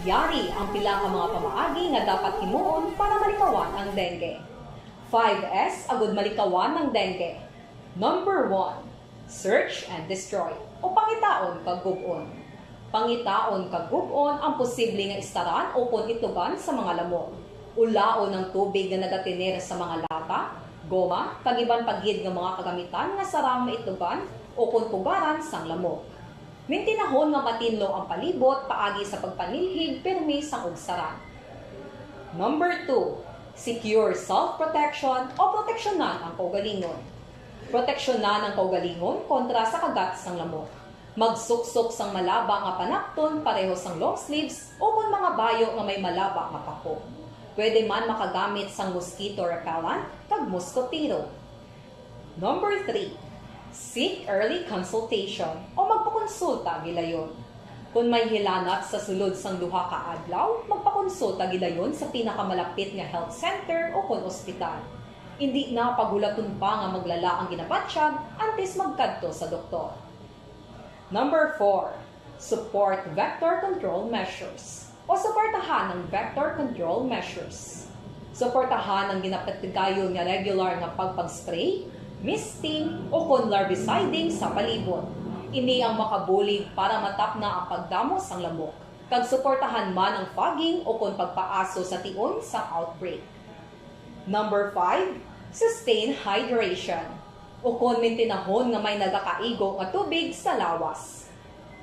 Yari ang pila ka mga pamaagi nga dapat himuon para malikawan ang dengue. Five S agud malikawan ang dengue. Number one, search and destroy, o pangitaon kag gub-on. Pangitaon kag gub-on ang posible nga istaran ukon itlugan sa mga lamok. Ulaon ang tubig nga nagatener sa mga lata, goma, kag iban pa gid nga mga kagamitan nga sarang maitlugan ukon pugaran sang lamok. Mintinahon nga matinlo ang palibot paagi sa pagpanilhig pirmi sang ugsaran. Number two, secure self-protection o proteksyonan ang kaugalingon. Proteksyonan ang kaugalingon kontra sa kagat sang lamok. Magsuksok sang malaba nga panapton pareho sang long sleeves ukon mga bayo nga may malaba nga pako. Pwede man makagamit sang mosquito repellent kag moskotero. Number three, seek early consultation o magpakonsulta gilayon. Kon may hilanat sa sulod sang duha ka adlaw, magpakonsulta gilayon sa pinakamalapit nga health center ukon ospital. Indi na paghulaton pa nga maglala ang ginabatyag antes magkadto sa doktor. Number four, support vector control measures o suportahan ang vector control measures. Suportahan ang ginapatigayon nga regular nga pagpag-spray, misting, o kon larviciding sa palibot. Ini ang makabulig para matapna ang pagdamo sang lamok, kag suportahan man ang fogging o kon pagpaaso sa tion sang outbreak. Number five, sustain hydration, o kon mintinahon nga may nagakaigo nga tubig sa lawas.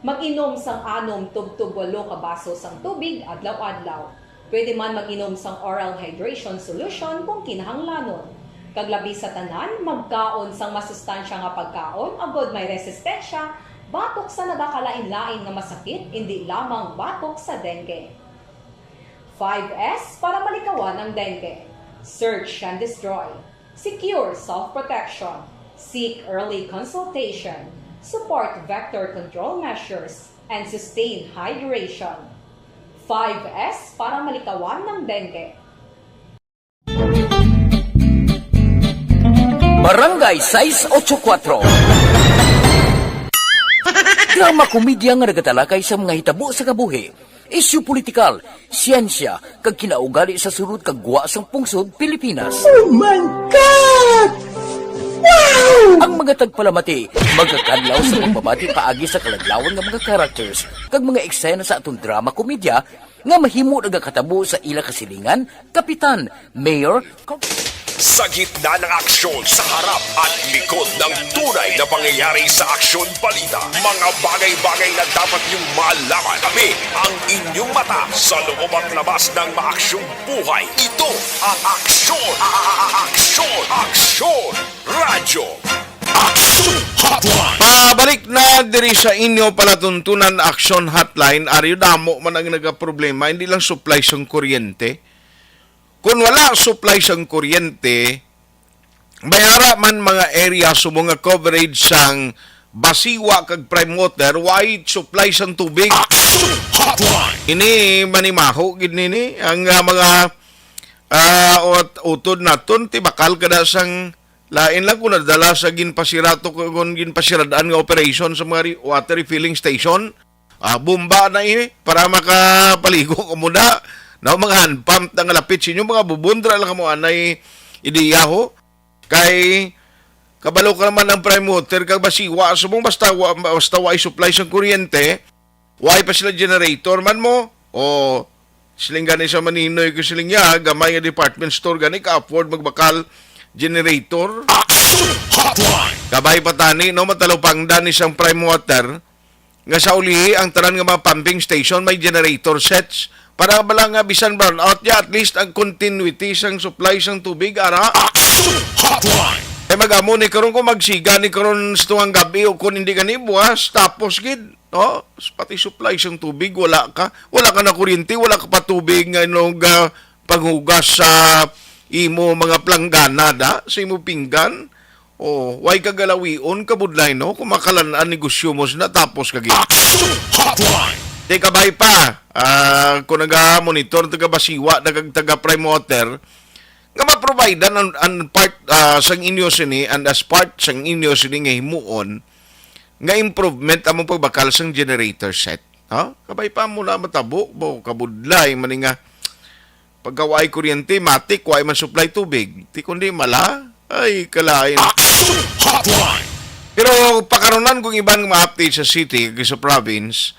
Mag-inom sang anom tubtob walo ka baso sang tubig adlaw-adlaw. Pwede man mag-inom sang oral hydration solution kung kinahanglanon. Kag labi sa tanan, magkaon sang masustansya nga pagkaon agod may resistensya batok sa nagakalain-lain nga masakit, indi lamang batok sa dengue. Five S para malikawan ang dengue. Search and destroy. Secure self-protection. Seek early consultation. Support vector control measures and sustain hydration. Five S para malikawan ng dengue. Barangay sais ocho kuatro. Drama komedya nga nagatalakay sa mga hitabo sa kabuhi, isyu politikal, siyensya, kag kinaugali sa sulod kag gwa sang pungsod Pilipinas. Oh my God! Wow! Ang mga tagpalamati magakadlaw sa pagbabati paagi sa kaladlawan nga mga characters kag mga eksena sa aton drama komedya nga mahimo nagakatabo sa ila kasilingan, kapitan, mayor, Sa gitna ng aksyon, sa harap at likod ng tunay na pangyayari sa aksyon balita, mga bagay-bagay na dapat niyong malaman. Kami ang inyong mata sa loob at labas ng maaksyong buhay. Ito ang aksyon, a- a- a- aksyon, aksyon, radyo, aksyon hotline. Pabalik na diri sa inyo palatuntunan Action Hotline. Aryo damo man ang nagaproblema, hindi lang supply sang kuryente. Kung wala supply sang kuryente, may ara man mga area subong nga coverage sang Basiwa kag Prime Water, why supply sang tubig? Action Hotline. Ini manimaho gid nini ang ah, mga ah, ut- utod naton, tibakal kada sang lain lang kung nadala sa ginpasirato kung ginpasirad-an nga operation sa mga re- water refilling station. Ah, bomba na ini para makapaligo ka muna. Na mga hand pump na nga lapit sa inyo, mga bubundra lang mo anay ideya ho. Kay kabalo ka naman ang Prime Water kag Basiwa subong basta wa, basta wa supply sang kuryente, wa pa sila generator man mo. O siling gani sa Maninoy ko siling niya, gamay nga department store gani ka afford magbakal generator. Action Hotline. Kabay patani no matalupangdan ni sang Prime Water nga sa ulihi ang tanan nga mga pumping station may generator sets para bala nga bisan brownout ya at least ang continuity sang supply sang tubig ara. Action Hotline. Kay magamo ni karon kung magsiga ni karon sa tungang gabi o kung hindi gani buwas tapos gid, no? Pati supply sang tubig wala ka, wala ka na kuryente, wala ka pa tubig nga inog ah, panghugas sa imo mga planggana da, sa imo pinggan. O, way ka galawion, kabudlay, no? Kung makalan-an negosyo mo, natapos ka gid. Action Hotline. Di kabay pa, ah, kung naga-monitor taga Basiwa, taga, taga Prime Water, nga ma-providean ang, ang part ah, sang inyo sini, and as part sang inyo sini nga himuon, nga improvement among pagbakal sang generator set. Ha? Kabay pa mo na matabo, bo, kabudlay, man nga, pagka way kuryente, matik, way man supply tubig. Ti kundi mala, ay kalain. Action Hotline. Pero pakarunan kung iban nga mga update sa city, kag sa province,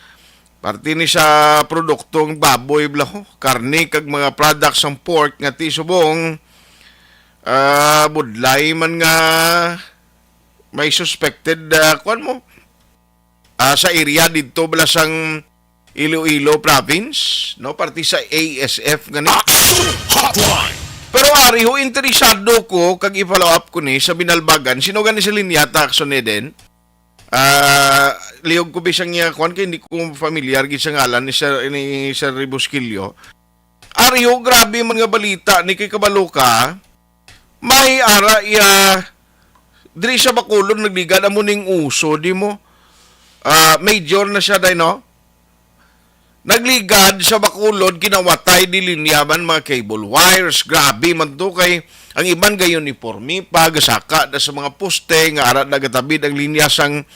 parte ni sa produktong baboy, bla, ho, karne, kag mga products sang pork nga ti subong, ah, budlay man nga may suspected, ah, kuwan mo, ah, sa area didto bala sang Iloilo province, no, parte sa A S F gani. Action Hotline. Pero ari ho, interesado ko kag i-follow up ko ni sa Binalbagan, sino gani sa linya ta, Action Eden? Ah, lihog ko bisang niya kuan kay hindi ko familiar gid sa ngalan ni Sir, ni Sir Rebusquillo. Ari ho, grabe man nga balita ni kay kabalo ka. May ara iya diri sa Bacolod nagligad amo ning uso di mo. Ah, major na siya day, no? Nagligad sa Bacolod, kinawatay di linya man mga cable wires. Grabe man to kay ang iban gay uniforme pa, gasaka na sa mga poste nga ara nagatabid ang linya sang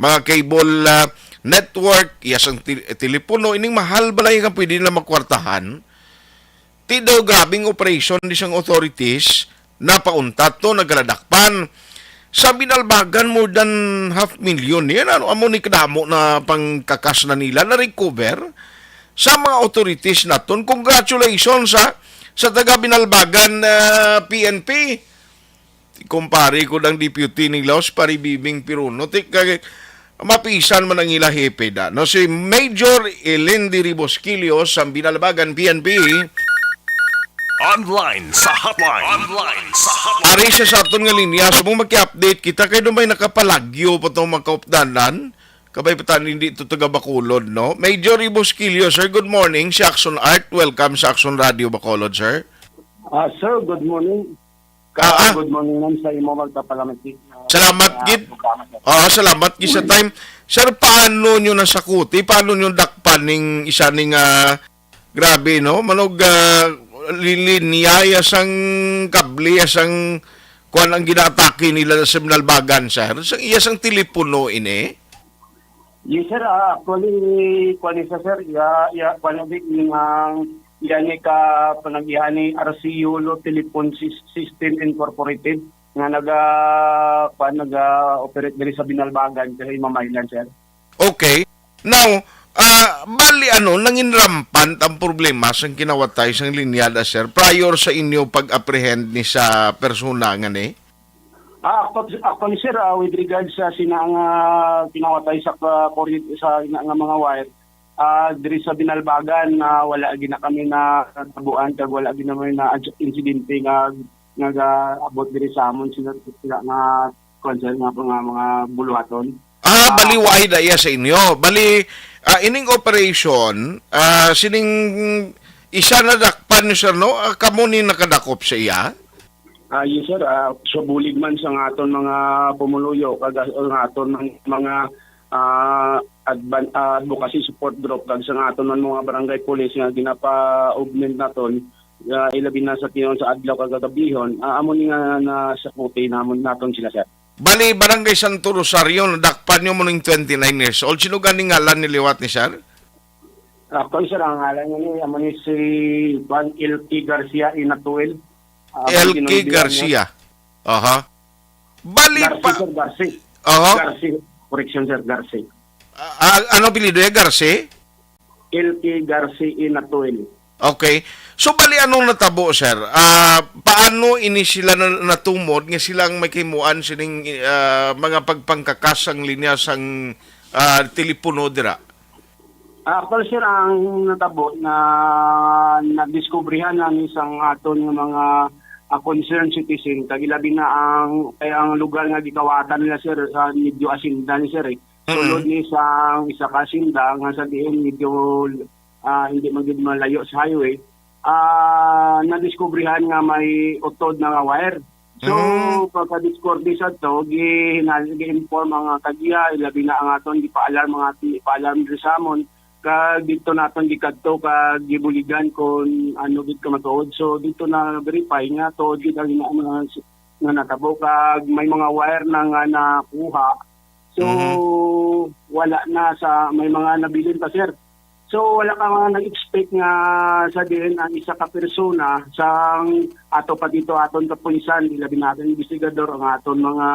mga cable, ah, network, iya sang tel-, telepono, ining mahal balay nga pwede nila makwartahan. Ti daw grabing operation di sang authorities, napauntat to, nagaladakpan. Sa Binalbagan, more than half million. Yan, ano, amo ni kadamo na pangkakas na nila, na-recover sa mga authorities naton. Congratulations, ha, sa taga Binalbagan, ah, P N P. Kumpare ko ng deputy ning laos, pare Bibing Piruno. Ti, kay, mapisan man ang ila hepe da. No, si Major Elendi Ribosquillo sa Binalbagan P N P. Online sa hotline. Online sa hotline. Ari siya sa aton nga linya. So, kung maki-update kita, kay dumay nakapalagyo pa tong mga kaupdanan. Kabay pa tayo hindi to taga Bacolod, no? Major Ribosquillo, sir, good morning. Si Action Art, welcome sa Action Radio Bacolod, sir. Ah, sir, good morning. Ka-, Ah, ah. Good morning, ma'am, sa imo magpapalamig. Salamat, Ah, gid. Programa, sir. Ah, salamat, gid, sa time. Sir, paano nyo nasakuti? Paano nyo dakpan ning isa ning, ah, grabe, no? Manog, ah, lilinya ya sang kable, ya sang kuwan ang ginaatake nila sa Binalbagan, sir. Sa iya sang telepono ini. Yes, sir. Ah, actually, kuwan ni sa, sir, ya, ya, kuwan ni, yung, ah, yan ni ka, panag-, yan ni R C Yolo Telephone Sys-, System Incorporated nga naga, kuwan, naga-operate diri sa Binalbagan, sa Imamaylan, sir. Okay. Now, ah, bali ano, nangin rampant ang problema sang kinawatay sang linyada, sir, prior sa inyo pag-apprehend ni sa persona nga ni? Ah, actually, actually, sir, ah, with regards sa sina nga kinawatay sa ka-, kuryente, sa ina nga mga wire, ah, diri sa Binalbagan, ah, wala gina kami natabuan kag wala gina may na insidente nga, nga ga-abot diri sa amon sila, sila nga, kuwan, sir, nga mga, mga buluhaton. Ah, Ah, bali, waay da iya sa inyo. Bali, ah, ining operation, ah, sining isa nadakpan nyo, sir, no? Ah, kamo ni nakadakop sa iya? Ah, yes, sir. Ah, sa bulig man sa nga aton mga pumuluyo, kag, ah, nga aton man mga, ah, advan-, ah, advocacy support group, kag sa nga aton man mga barangay police nga ginapa-augment naton, ah, ilabi na sa tiyon sa adlaw kag gagabihon, ah, amo ni nga nasakuti namon naton sila, sir. Bali, Barangay Santo Rosario, nadakpan nyo mo ning twenty-nine years old. Sino gani ngalan ni liwat ni sir? Actually, sir, ang ngalan niya ni, amo ni si Juan L K Garcia Inatuel. Ah, L K kinundihan niya. Garcia. Aha. Bali Garcia, pa sir, Garcia. Aha. Garcia. Correction, sir, Garcia. Ah, ah, ano apelyido niya? Garcia? L K Garcia Inatuel. Okay. So, bali, anong natabo, sir? Ah, paano ini sila na-, natumod nga sila ang may kahimuan sining, ah, mga pagpangkakas sang linya sang, ah, telepono dira? Ah, actually, sir, ang natabo na nadiskubrihan na ni sang aton nga mga, ah, concerned citizen, kag ilabi na ang, kay ang lugar nga gikawatan nila, sir, ah, medyo asinda ni, sir, eh. Mm-mm. Sulod ni sang isa ka asinda nga sa diin medyo, ah, hindi man gid malayo sa highway, ah, nadiskubrihan nga may utod na nga wire. So, Mm. pagkadiskubre sa to, gi-, hinal-, gi-inform ang, ah, tag-iya, ilabi na ang aton, gipa-alarm, mga ti-, gipa-alarm diri sa amon. Kag dito naton gikadto, kag gibuligan kung ano gid ka matuod. So, dito na verify nga tuod gid ang ina-, mga s-, nga natabo, kag may mga wire na nga nakuha. So, Mhm. wala na sa, may mga nabilin pa, sir. So, wala ka nga nag-expect nga sa diin ang isa ka persona sang ato pa dito, aton kapulisan, ilabi na aton investigador, ang aton mga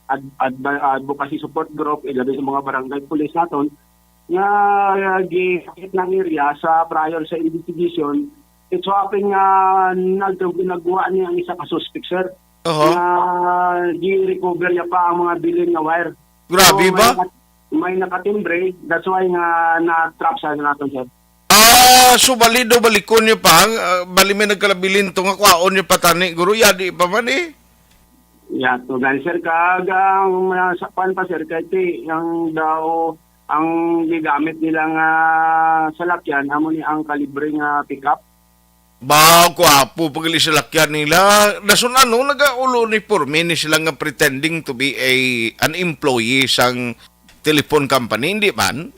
ad-, adva-, advocacy support group, ilabi sa mga barangay police naton, nga, ah, gi-, ng area sa prior sa investigation, it's happened nga nag-, nagwa niya ang isa ka suspect, sir. Oho. Nga gi-recover niya pa ang mga bilin nga wire. Grabe So, may ba? naka-, may nakatimbre, that's why nga na-trap sa naton, sir. Ah, so bali daw balikon niyo pa, ah, bali may nagkalabilin to nga kwaon niyo pa tani, guro, yadi pa man eh. Yeah, to gani, sir, kag ang, ah, sa kwan pa, sir, kay ti, ang daw, ang gigamit nila nga salakyan, amo ni ang kalibre nga pickup. Ba, kwapo pag salakyan nila. Dason ano, nagaulo ni porme ni sila nga pretending to be a, an employee sang telephone company, hindi man?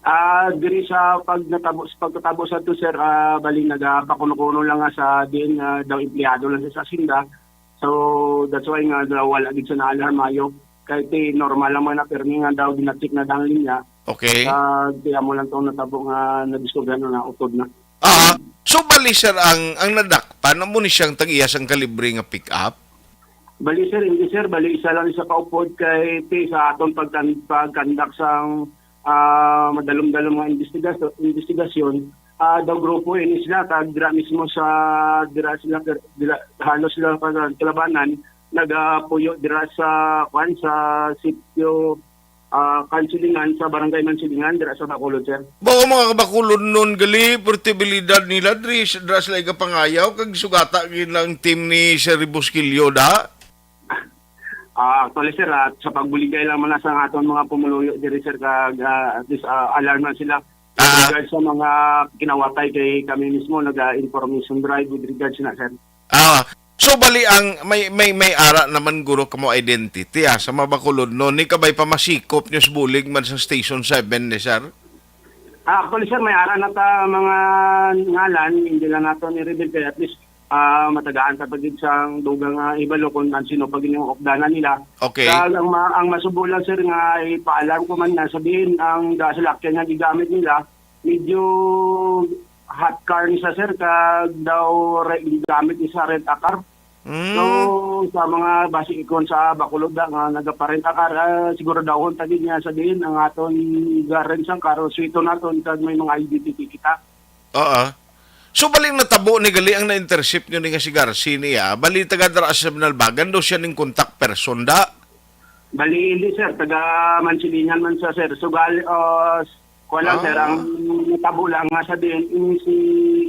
Ah, diri sa pag natabo, sa pagkatabo sa to, sir, ah, bali nagapakuno-kuno lang nga sa diin nga daw empleyado lang sa asinda. So, that's why nga daw wala gid sa naalarm ayo. Kay ti normal lang man na, pirmi nga daw ginatik na dang linya. Okay. Ah, kaya mo lang tong natabo nga nadiskubre na utod na. Ah, so bali, sir, ang, ang nadakpan, amo ni siyang tag-iya sang kalibre nga pick-up? Bali, sir, hindi, sir. Bali, isa lang sa kaupod kay ti sa aton pagkan-, pagkandak sang, ah, madalom-dalom nga investigas-, investigasyon. Ah, daw grupo ini sila, kag dira mismo sa, dira sila, dira, halos sila pa sa kalabanan, nagapuyo dira sa, kwan, sa sitio, ah, Kansilingan, sa barangay Mansilingan, dira sa Bacolod, sir. Bao mga kabakulod nun, gali, portibilidad nila, diri, dira sila igapangayaw, kag sugata gid lang team ni Sir Busquillo, da? Ah, actually, sir, ah, sa pagbuligay lang man sa aton mga pumuluyo diri, sir, kag, ah, at least, ah, alarm na sila. Ah. With regards sa mga kinawatay, kay kami mismo nag-, ah, information drive with regards na, sir. Ah, so bali ang may, may, may ara naman guro kamo identity, ah, sa mga bakulod, no? Ni kabay pa masikop niyo sa bulig man sa Station seven ni, sir? Ah, actually, sir, may ara na ta mga ngalan, hindi lang nato ni-reveal kay at least, ah, matagaan ta pa gid sang dugang nga ibalo kung ang sino pa gid yung updanan nila. Okay. Kag ang ma-, ang masubo lang, sir, nga ipaalarm ko man nga sabihin ang da-, salakyan nga gigamit nila, medyo hot car ni sa, sir, kag daw re-, gigamit ni sa rent a car. Mm. So, sa mga basi ikon sa Bacolod da nga nagaparent ang car, ah, siguro dahon ta gid niya sa diin ang aton garen sang car, suwito naton kag may mga I D T P kita. Oo. So, baling natabo ni gali ang na-intercept nyo ni nga si Garci niya. Bali, taga dara sa Nalbagan daw siya ning contact person da? Bali, hindi, sir. Taga Mansilingan man sa, sir. Sugal, ah, Kuwan lang, sir, ang natabo lang nga sa diin, ini si,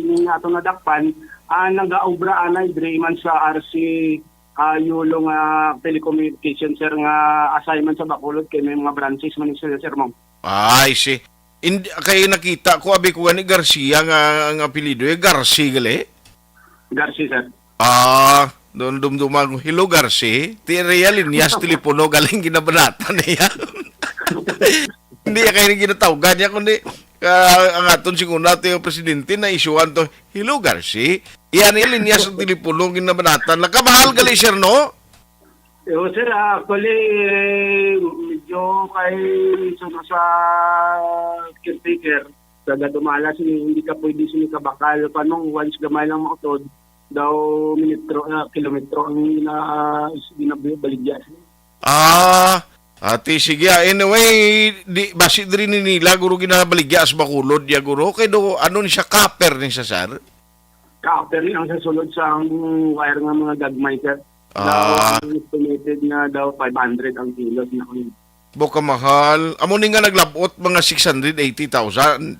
ini nga ato nadakpan, ah, nagaobra anay diri man sa R C, ah, Yolo nga telecommunication, sir, nga assignment sa Bacolod kay may mga branches man sila, sir, ma'am. Ah, I see. Hindi, kay nakita ko, abi ko gani Garcia nga, nga apelyido, eh, Garci gali? Garci, sir. Ah, doon dumduma ko, "Hello, Garci." Ti Ria Linyas, telepono, galing ginabanatan niya. Hindi kay ginatawgan niya, kundi, ah, ang aton singuna, ti presidente, na isyuhan to, "Hello, Garci." Iya ni Linyas ang telepono, ginabanatan. Nakamahal gali, sir, no? Eh, oh, sir, ah, actually, eh, medyo kay suno sa caretaker, taga Dumala, sini, hindi ka pwede sini kabakal. Paano once gamay lang mautod, daw minitro, ah, kilometro ang gina-, ginabaligya. Ah, ati, sige, ah. Anyway, di, basi diri ni nila, guro, ginabaligya sa Bacolod, ya, guro. Kay do, ano ni siya, copper ni siya, sir? Copper ni ang sa sulod sa ang wire nga mga gagmay, sir. Ah. Daw, ang estimated nga daw five hundred ang kilo, na. Bo ka mahal. Amo ni nga naglabot, mga six hundred eighty thousand.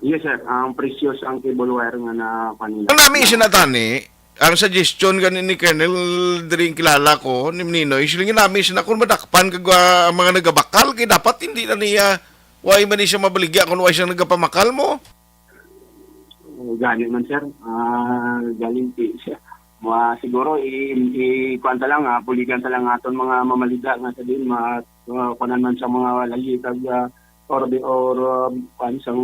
Yes, sir. Ang presyo sa ang cable wire nga na kanila. Ang nami Na- sinatani, ang suggestion gani ni Colonel diri ang kilala ko, ni Ninoy, siling nami sina kung madakpan kag, ah, ang mga nagabakal, kay dapat hindi na niya, why man ni siya mabaligya kung why siya nagapamakal mo? Gani man, sir. Ah, galing ti-, siya. Mga siguro, i-, i-, kuwan ta lang, ah, buligan ta lang aton mga mamaliga nga sa din, ma-, ah, kuwanan man sa mga lagi kag, ah, or the, or, ah, kuwan sang,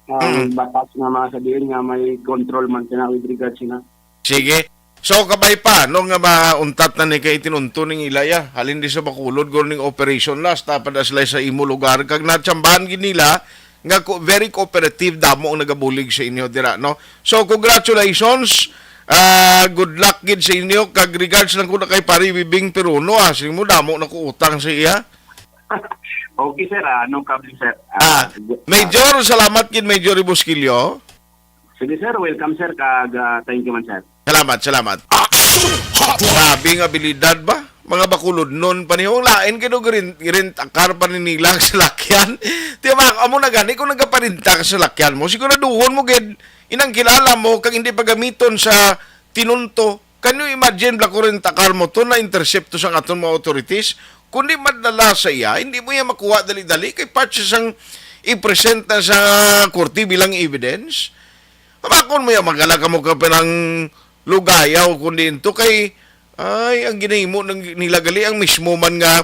ah, Mm. batas nga mga sa din nga may control man sina with regards sina. Sige. So, kabay pa, no, nga mauntat na ni kay itinunto ning ilaya. Halin di sa Bacolod, guro ning operation na, hasta pa da sila sa imo lugar. Kag natsambahan gid nila, nga ko, very cooperative, damo ang nagabulig sa inyo dira, no? So, congratulations. Ah, good luck gid sa inyo. Kag regards lang ko na kay Pare Bibing Peruno, ah. Sige mo, damo na ko utang sa iya. Okay, sir. Ah, no problem, sir. Ah, Ah, gu-, Major, salamat gid, Major Ibusquillo. Sige, sir. Welcome, sir. Kag, ah, thank you man, sir. Salamat, salamat. Action Hotline. Grabe nga abilidad ba? Mga Bacolodnon pa ni. Ang lain kay do rent, rent a car pa ni nila ang salakyan. Di ba, amo na gani kung nagaparinta ka sa salakyan mo, siguraduhon mo gid inang kilala mo kag hindi pagamiton sa tinunto. Can you imagine, bla, kung rent a car mo to, na-intercept to sang aton mga authorities? Kundi madala sa iya, hindi mo iya makuha dali-dali kay part siya sang i-present na sa korte bilang evidence. Hamakon mo ya, magala ka mo ka pinang lugayaw kundi into kay, ay, ang ginahimo ng nila gali ang mismo man nga,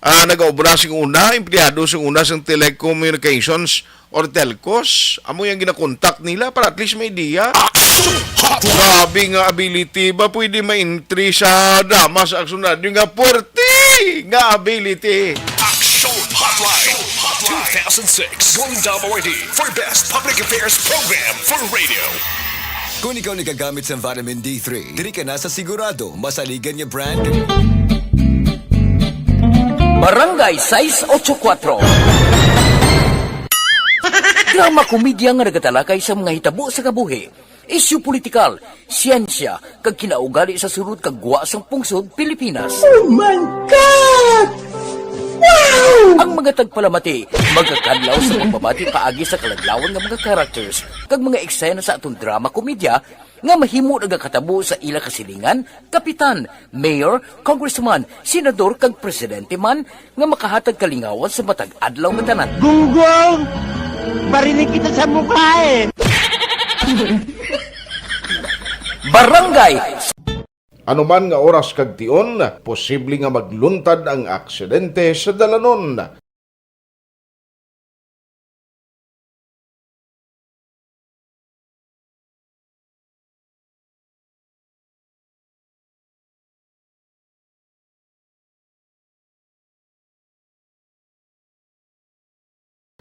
ah, nagaobra sing una, empleyado sing una sang telecommunications or telcos. Amo yang ginakontak nila para at least may idea. Action Hotline! Grabe nga ability ba pwede ma-entry sa drama sa Action Radio nga puwerte nga ability? Action Hotline! Two thousand six Golden Dove Awardee for Best Public Affairs Program for Radio. Kung ikaw nagagamit sa vitamin D three, diri ka na sa sigurado masaligan nga brand. Barangay sais ocho kuwatro. Drama komedya nga nagatalakay sa mga hitabo sa kabuhi, isyu politikal, siyensya, kag kinaugali sa sulod kag gwa sang pungsod Pilipinas. Oh my God! Wow! Ang mga tagpalamati magakadlaw sa pagbabati paagi sa kaladlawan nga mga characters kag mga eksena sa aton drama komedya nga mahimo nagakatabo sa ila kasilingan, kapitan, mayor, congressman, senador, kag presidente man nga makahatag kalingawan sa matag adlaw nga tanan. Gunggong! Barinig kita sa mukha eh! Barangay Anuman nga oras kag tion, posible nga magluntad ang aksidente sa dalanon.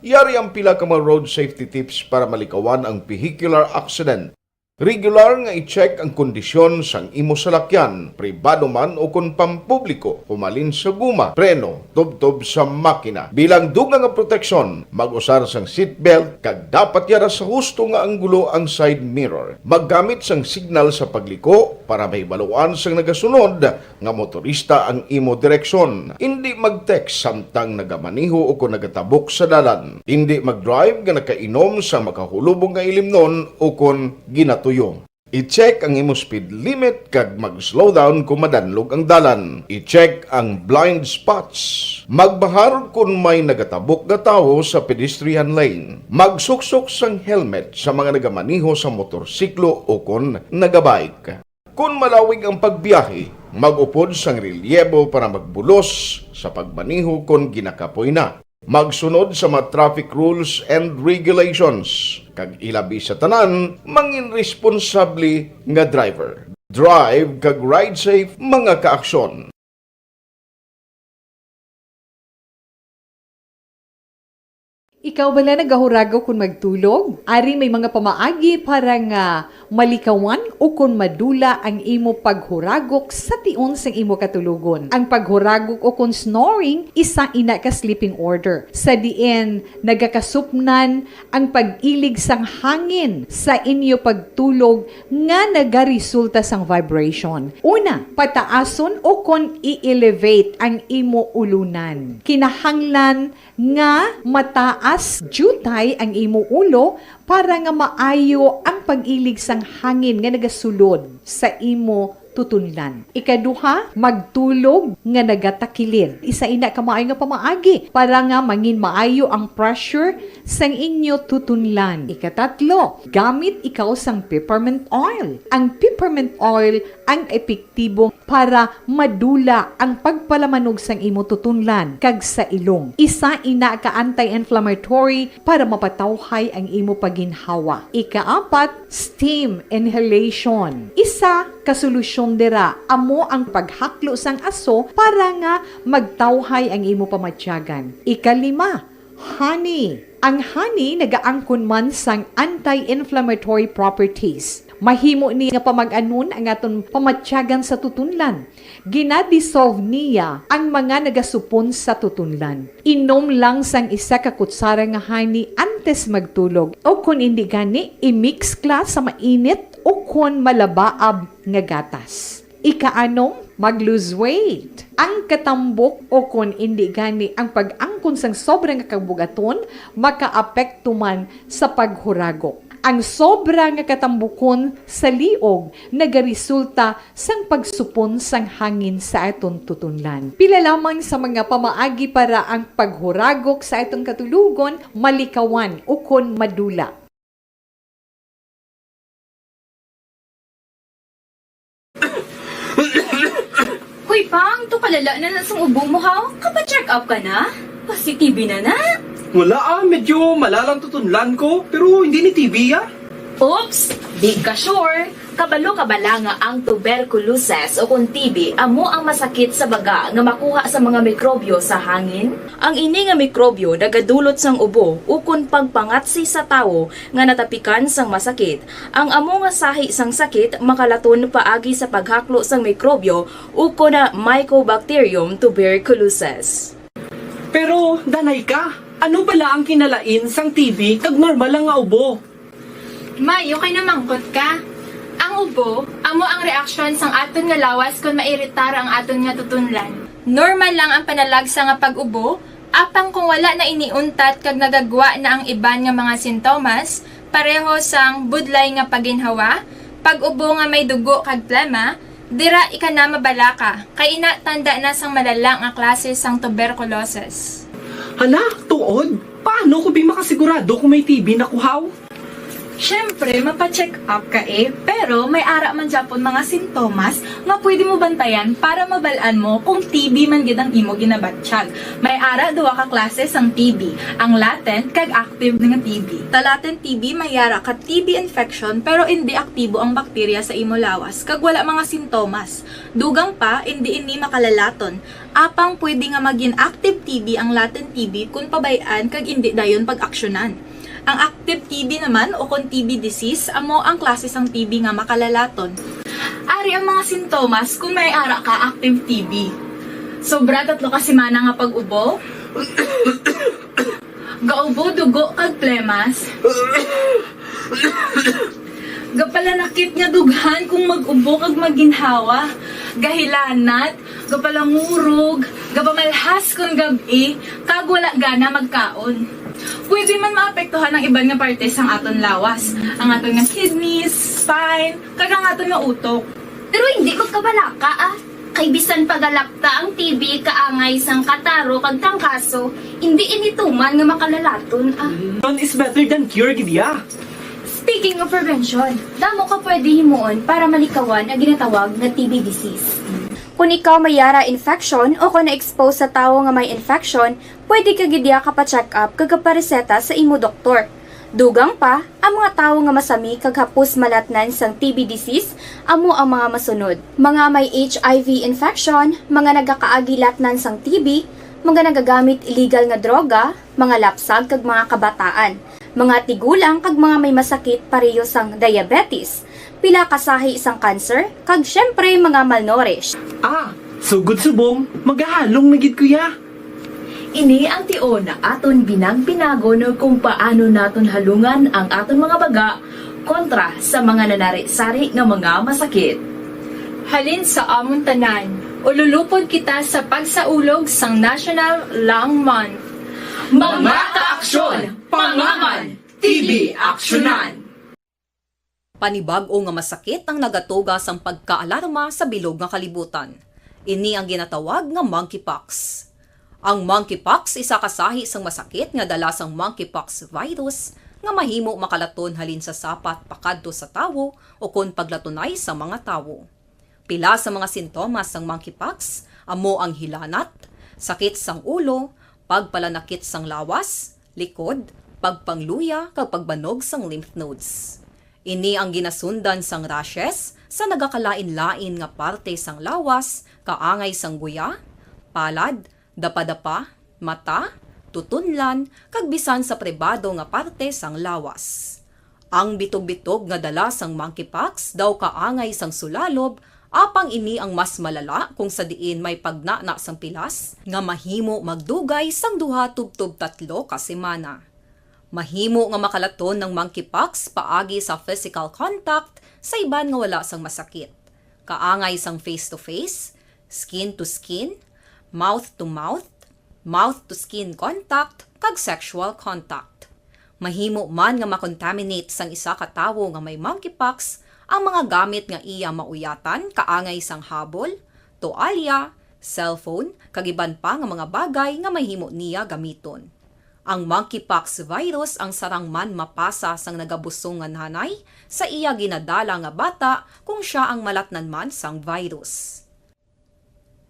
Yari ang pila ka mga road safety tips para malikawan ang vehicular accident. Regular nga i-check ang kondisyon sang imo salakyan, pribado man o kon pampubliko, humalin sa guma, preno, tubtob sa makina. Bilang dugang nga proteksyon, mag-usar sang seatbelt kag dapat yara sa husto nga anggulo ang side mirror. Maggamit sang signal sa pagliko para mahibaluan sang nagasunod nga motorista ang imo direksyon. Indi mag-text samtang nagamaneho o kon nagatabok sa dalan. Indi mag-drive nga nakainom sa makahulubong nga ilimnon o kon ginatuyo. I-check ang imo speed limit kag mag-slow down kon madanlog ang dalan. I-check ang blind spots. Magbahar kon may nagatabok nga tawo sa pedestrian lane. Magsuksok sang helmet sa mga nagamaneho sa motorsiklo o kon nagabike. Kon malawig ang pagbiyahe, mag-upod sang relyebo para magbulos sa pagmaneho kon ginakapoy na. Magsunod sa mga traffic rules and regulations, kag ilabi sa tanan, mangin responsable nga driver. Drive kag ride safe, mga kaaksyon. Ikaw bala nagahuragok kon magtulog? Ari may mga pamaagi para nga malikawan ukon madula ang imo paghuragok sa tion sang imo katulogon. Ang paghuragok ukon snoring isa ina ka sleeping order, sa diin nagakasupnan ang pag-ilig sang hangin sa inyo pagtulog nga nagaresulta sang vibration. Una, pataason ukon i-elevate ang imo ulunan. Kinahanglan nga mataas diutay ang imo ulo para nga maayo ang pag-ilig sang hangin nga nagasulod sa imo tutunlan. Ikaduha, magtulog nga nagatakilid. Isa ina ka maayo nga pamaagi para nga mangin maayo ang pressure sang inyo tutunlan. Ikatatlo, gamit ikaw sang peppermint oil. Ang peppermint oil ang epektibo para madula ang pagpalamanog sang imo tutunlan kag sa ilong. Isa ina ka anti-inflammatory para mapatawhay ang imo pagginhawa. Ikaapat, steam inhalation. Isa ka solusyon dira amo ang paghaklo sang aso para nga magtawhay ang imo pamatyagan. Ikalima, honey. Ang honey nagaangkon man sang anti-inflammatory properties. Mahimo ni nga pamag-anon ang aton pamatyagan sa tutunlan. Gina-dissolve niya ang mga nagasupon sa tutunlan. Inom lang sang isa ka kutsara nga honey antes magtulog, o kon indi gani, i-mix kla sa mainit o kon malabaab nga gatas. Ikaanom, mag-lose weight. Ang katambok o kon indi gani ang pag-angkon sang sobra nga kabug-aton makaapekto man sa paghuragok. Ang sobra nga katambukon sa liog nagaresulta sang pagsupon sang hangin sa aton tutunlan. Pila lamang sa mga pamaagi para ang paghuragok sa aton katulogon malikawan ukon madula. Hoy, Pang, tuk Palala na na sang ubo mo, haw? Kapa-check up ka na? Positive na na? Wala ah, medyo malalang tutunlan ko, pero hindi ni T B ah. Oops! Di ka sure? Kabalo ka bala nga ang tuberculosis o kon T B amo ang masakit sa baga nga makuha sa mga mikrobyo sa hangin? Ang ini nga mikrobyo nagadulot sang ubo ukon pagpangatsi sa tawo nga natapikan sang masakit. Ang amo nga sahi sang sakit makalaton paagi sa paghaklo sang mikrobyo ukon na Mycobacterium tuberculosis. Pero, danay ka, ano bala ang kinalain sang T B kag normal lang nga ubo? May, okay na mangkot ka. Ang ubo, amo ang reaksyon sang aton nga lawas kon mairitar ang aton nga tutunlan. Normal lang ang panalagsa nga pag-ubo, apang kung wala na ini untat kag nagagwa na ang iban nga mga sintomas, pareho sang budlay nga paginhawa, pag-ubo nga may dugo kag plema, dira ika na mabalaka, kay ina tanda na sang malala nga klase sang tuberculosis. Hala, tuod? Paano ko bi makasigurado kung may T B na ko, haw? Siyempre, mapa-check up ka eh, pero may ara man gyapon mga sintomas nga pwede mo bantayan para mabal-an mo kung T B man gid ang imo ginabatyag. May ara duha ka klase sang T B, ang latent kag active nga T B. Sa latent T B, may ara ka T B infection pero indi aktibo ang bakterya sa imo lawas kag wala mga sintomas. Dugang pa, indi ini makalalaton. Apang pwede nga magin active T B ang latent T B kon pabay-an kag indi dayon pag-aksyonan. Ang active T B naman, o kon T B disease, amo ang klase sang T B nga makalalaton. Ari ang mga sintomas kon may ara ka active T B. Sobra tatlo ka semana nga pag-ubo. Gaubo dugo kag plemas. Gapalanakit nga dughan kung mag-ubo kag maginhawa. Gahilanat, gapalangurog, gapamalhas kon gab-i, kag wala gana magkaon. Pwede man maapektuhan ang iban nga parte sang aton lawas, ang aton nga kidneys, spine, kag ang aton nga utok. Pero hindi magkabalaka, ah. Kay bisan pagalapta ang T B kaangay sang kataro kag trangkaso, hindi ini tuman nga makalalaton, ah. Prevention is better than cure, gid ya. Speaking of prevention, damo ka pwede himuon para malikawan ang ginatawag nga T B disease. Kung ikaw may ara infection o kung na-expose sa tawo nga may infection, pwede ka gid ya kapa-check up kag kapareseta sa imo doktor. Dugang pa, ang mga tawo nga masami kag hapos malatnan sang T B disease amo ang mga masunod: mga may H I V infection, mga nagakaagi latnan sang T B, mga nagagamit illegal nga droga, mga lapsag kag mga kabataan, mga tigulang kag mga may masakit pareho sang diabetes, pila ka sahi sang cancer, kag siyempre mga malnourished. Ah, sugod subong, magahalong na gid ko ya. Ini ang tion nga aton binag-binagon kung paano naton halungan ang aton mga baga kontra sa mga nanari-sari nga mga masakit. Halin sa amon tanan, ululupod kita sa pagsaulog sang National Lung Month. Mga kaaksyon, pangaman, T B aksyonan! Panibag-o nga masakit ang nagatuga sang pagkaalarma sa bilog nga kalibutan. Ini ang ginatawag nga monkeypox. Ang monkeypox isa ka sahi sang masakit nga dala sang monkeypox virus nga mahimo makalaton halin sa sapat pakadto sa tawo o kon paglatunay sa mga tawo. Pila sa mga sintomas sang monkeypox amo ang hilanat, sakit sang ulo, pagpalanakit sang lawas, likod, pagpangluya, kag pagbanog sang lymph nodes. Ini ang ginasundan sang rashes sa nagakalain-lain nga parte sang lawas, kaangay sang guya, palad, dapadapa, mata, tutunlan, kag bisan sa pribado nga parte sang lawas. Ang bitog-bitog nga dala sang monkeypox daw kaangay sang sulalob, apang ini ang mas malala kung sa diin may pagnana sang pilas nga mahimo magdugay sang duha tubtob tatlo ka semana. Mahimo nga makalaton ang monkeypox paagi sa physical contact sa iban nga wala sang masakit, kaangay sang face-to-face, skin-to-skin, mouth-to-mouth, mouth-to-skin contact, kag sexual contact. Mahimo man nga makontaminate sang isa ka tawo nga may monkeypox ang mga gamit nga iya mauyatan, kaangay sang habol, toalya, cellphone, kag iban pa nga mga bagay nga mahimo niya gamiton. Ang monkeypox virus ang sarang man mapasa sang nagabusong nga nanay sa iya ginadala nga bata kung sia ang malatnan man sang virus.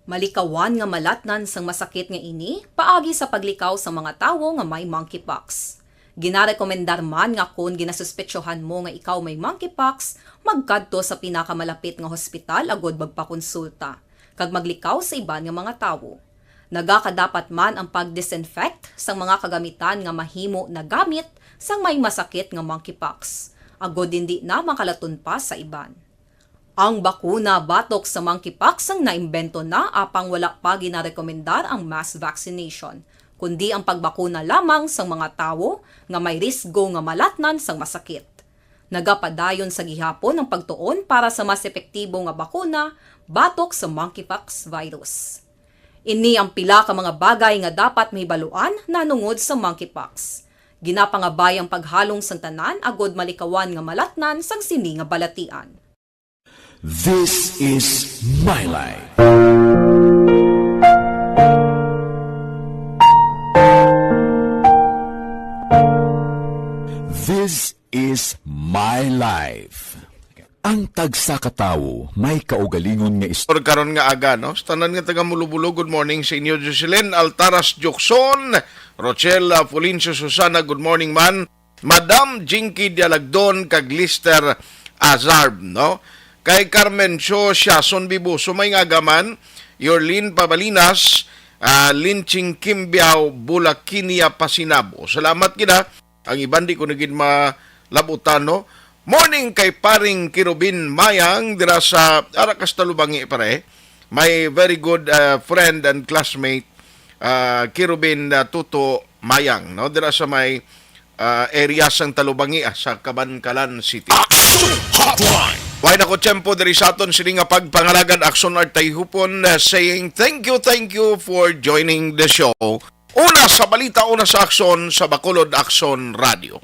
Malikawan nga malatnan sang masakit nga ini paagi sa paglikaw sa mga tawo nga may monkeypox. Ginarekomendar man nga kon ginasuspetsohan mo nga ikaw may monkeypox, magkadto sa pinakamalapit nga hospital agud magpakonsulta kag maglikaw sa iban nga mga tawo. Nagakadapat man ang pag-disinfect sang mga kagamitan nga mahimo nagamit sang may masakit nga monkeypox, agud indi na makalaton pa sa iban. Ang bakuna batok sa monkeypox ang naimbento na, apang wala pa ginarekomendar ang mass vaccination, kundi ang pagbakuna lamang sang mga tawo nga may risgo nga malatnan sang masakit. Nagapadayon sa gihapon ang pagtuon para sa mas epektibo nga bakuna batok sa monkeypox virus. Ini ang pila ka mga bagay nga dapat mahibaluan nanungod sa monkeypox. Ginapangabay ang paghalong sang tanan agud malikawan nga malatnan sang sini nga balatian. This is My Life. This is My Life. Ang tagsa ka tawo may kaugalingon nga istorya. Or karon nga aga, no? Sa tanan nga taga Mulobulo, good morning sa inyo, Jocelyn Altaras Jokson, Rochelle uh, Fulincio Susana, good morning man. Madam Jinky Dialagdon kag Lister Azarb, no? Kay Carmen Cho Siason Bibuso, may nga agaman, Yorlin Pabalinas, uh, Linching Kimbiao, Bulakinia Pasinabo. Salamat gid, ha. Ang iban di ko na gid malabutan, no? Morning kay paring Kirubin Mayang dira sa Aracas Talubangi, pare. My very good uh, friend and classmate, uh, Kirubin uh, Tuto Mayang, no? Dira sa may uh, area sang Talubangi, ah, sa Kabankalan City. Action Hotline. Way na ko tiyempo diri sa aton sini nga pagpangalagad, Action Art Tayhupon, uh, saying thank you, thank you for joining the show. Una sa balita, una sa aksyon sa Bacolod Action Radio.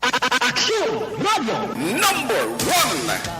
Action Radio number one.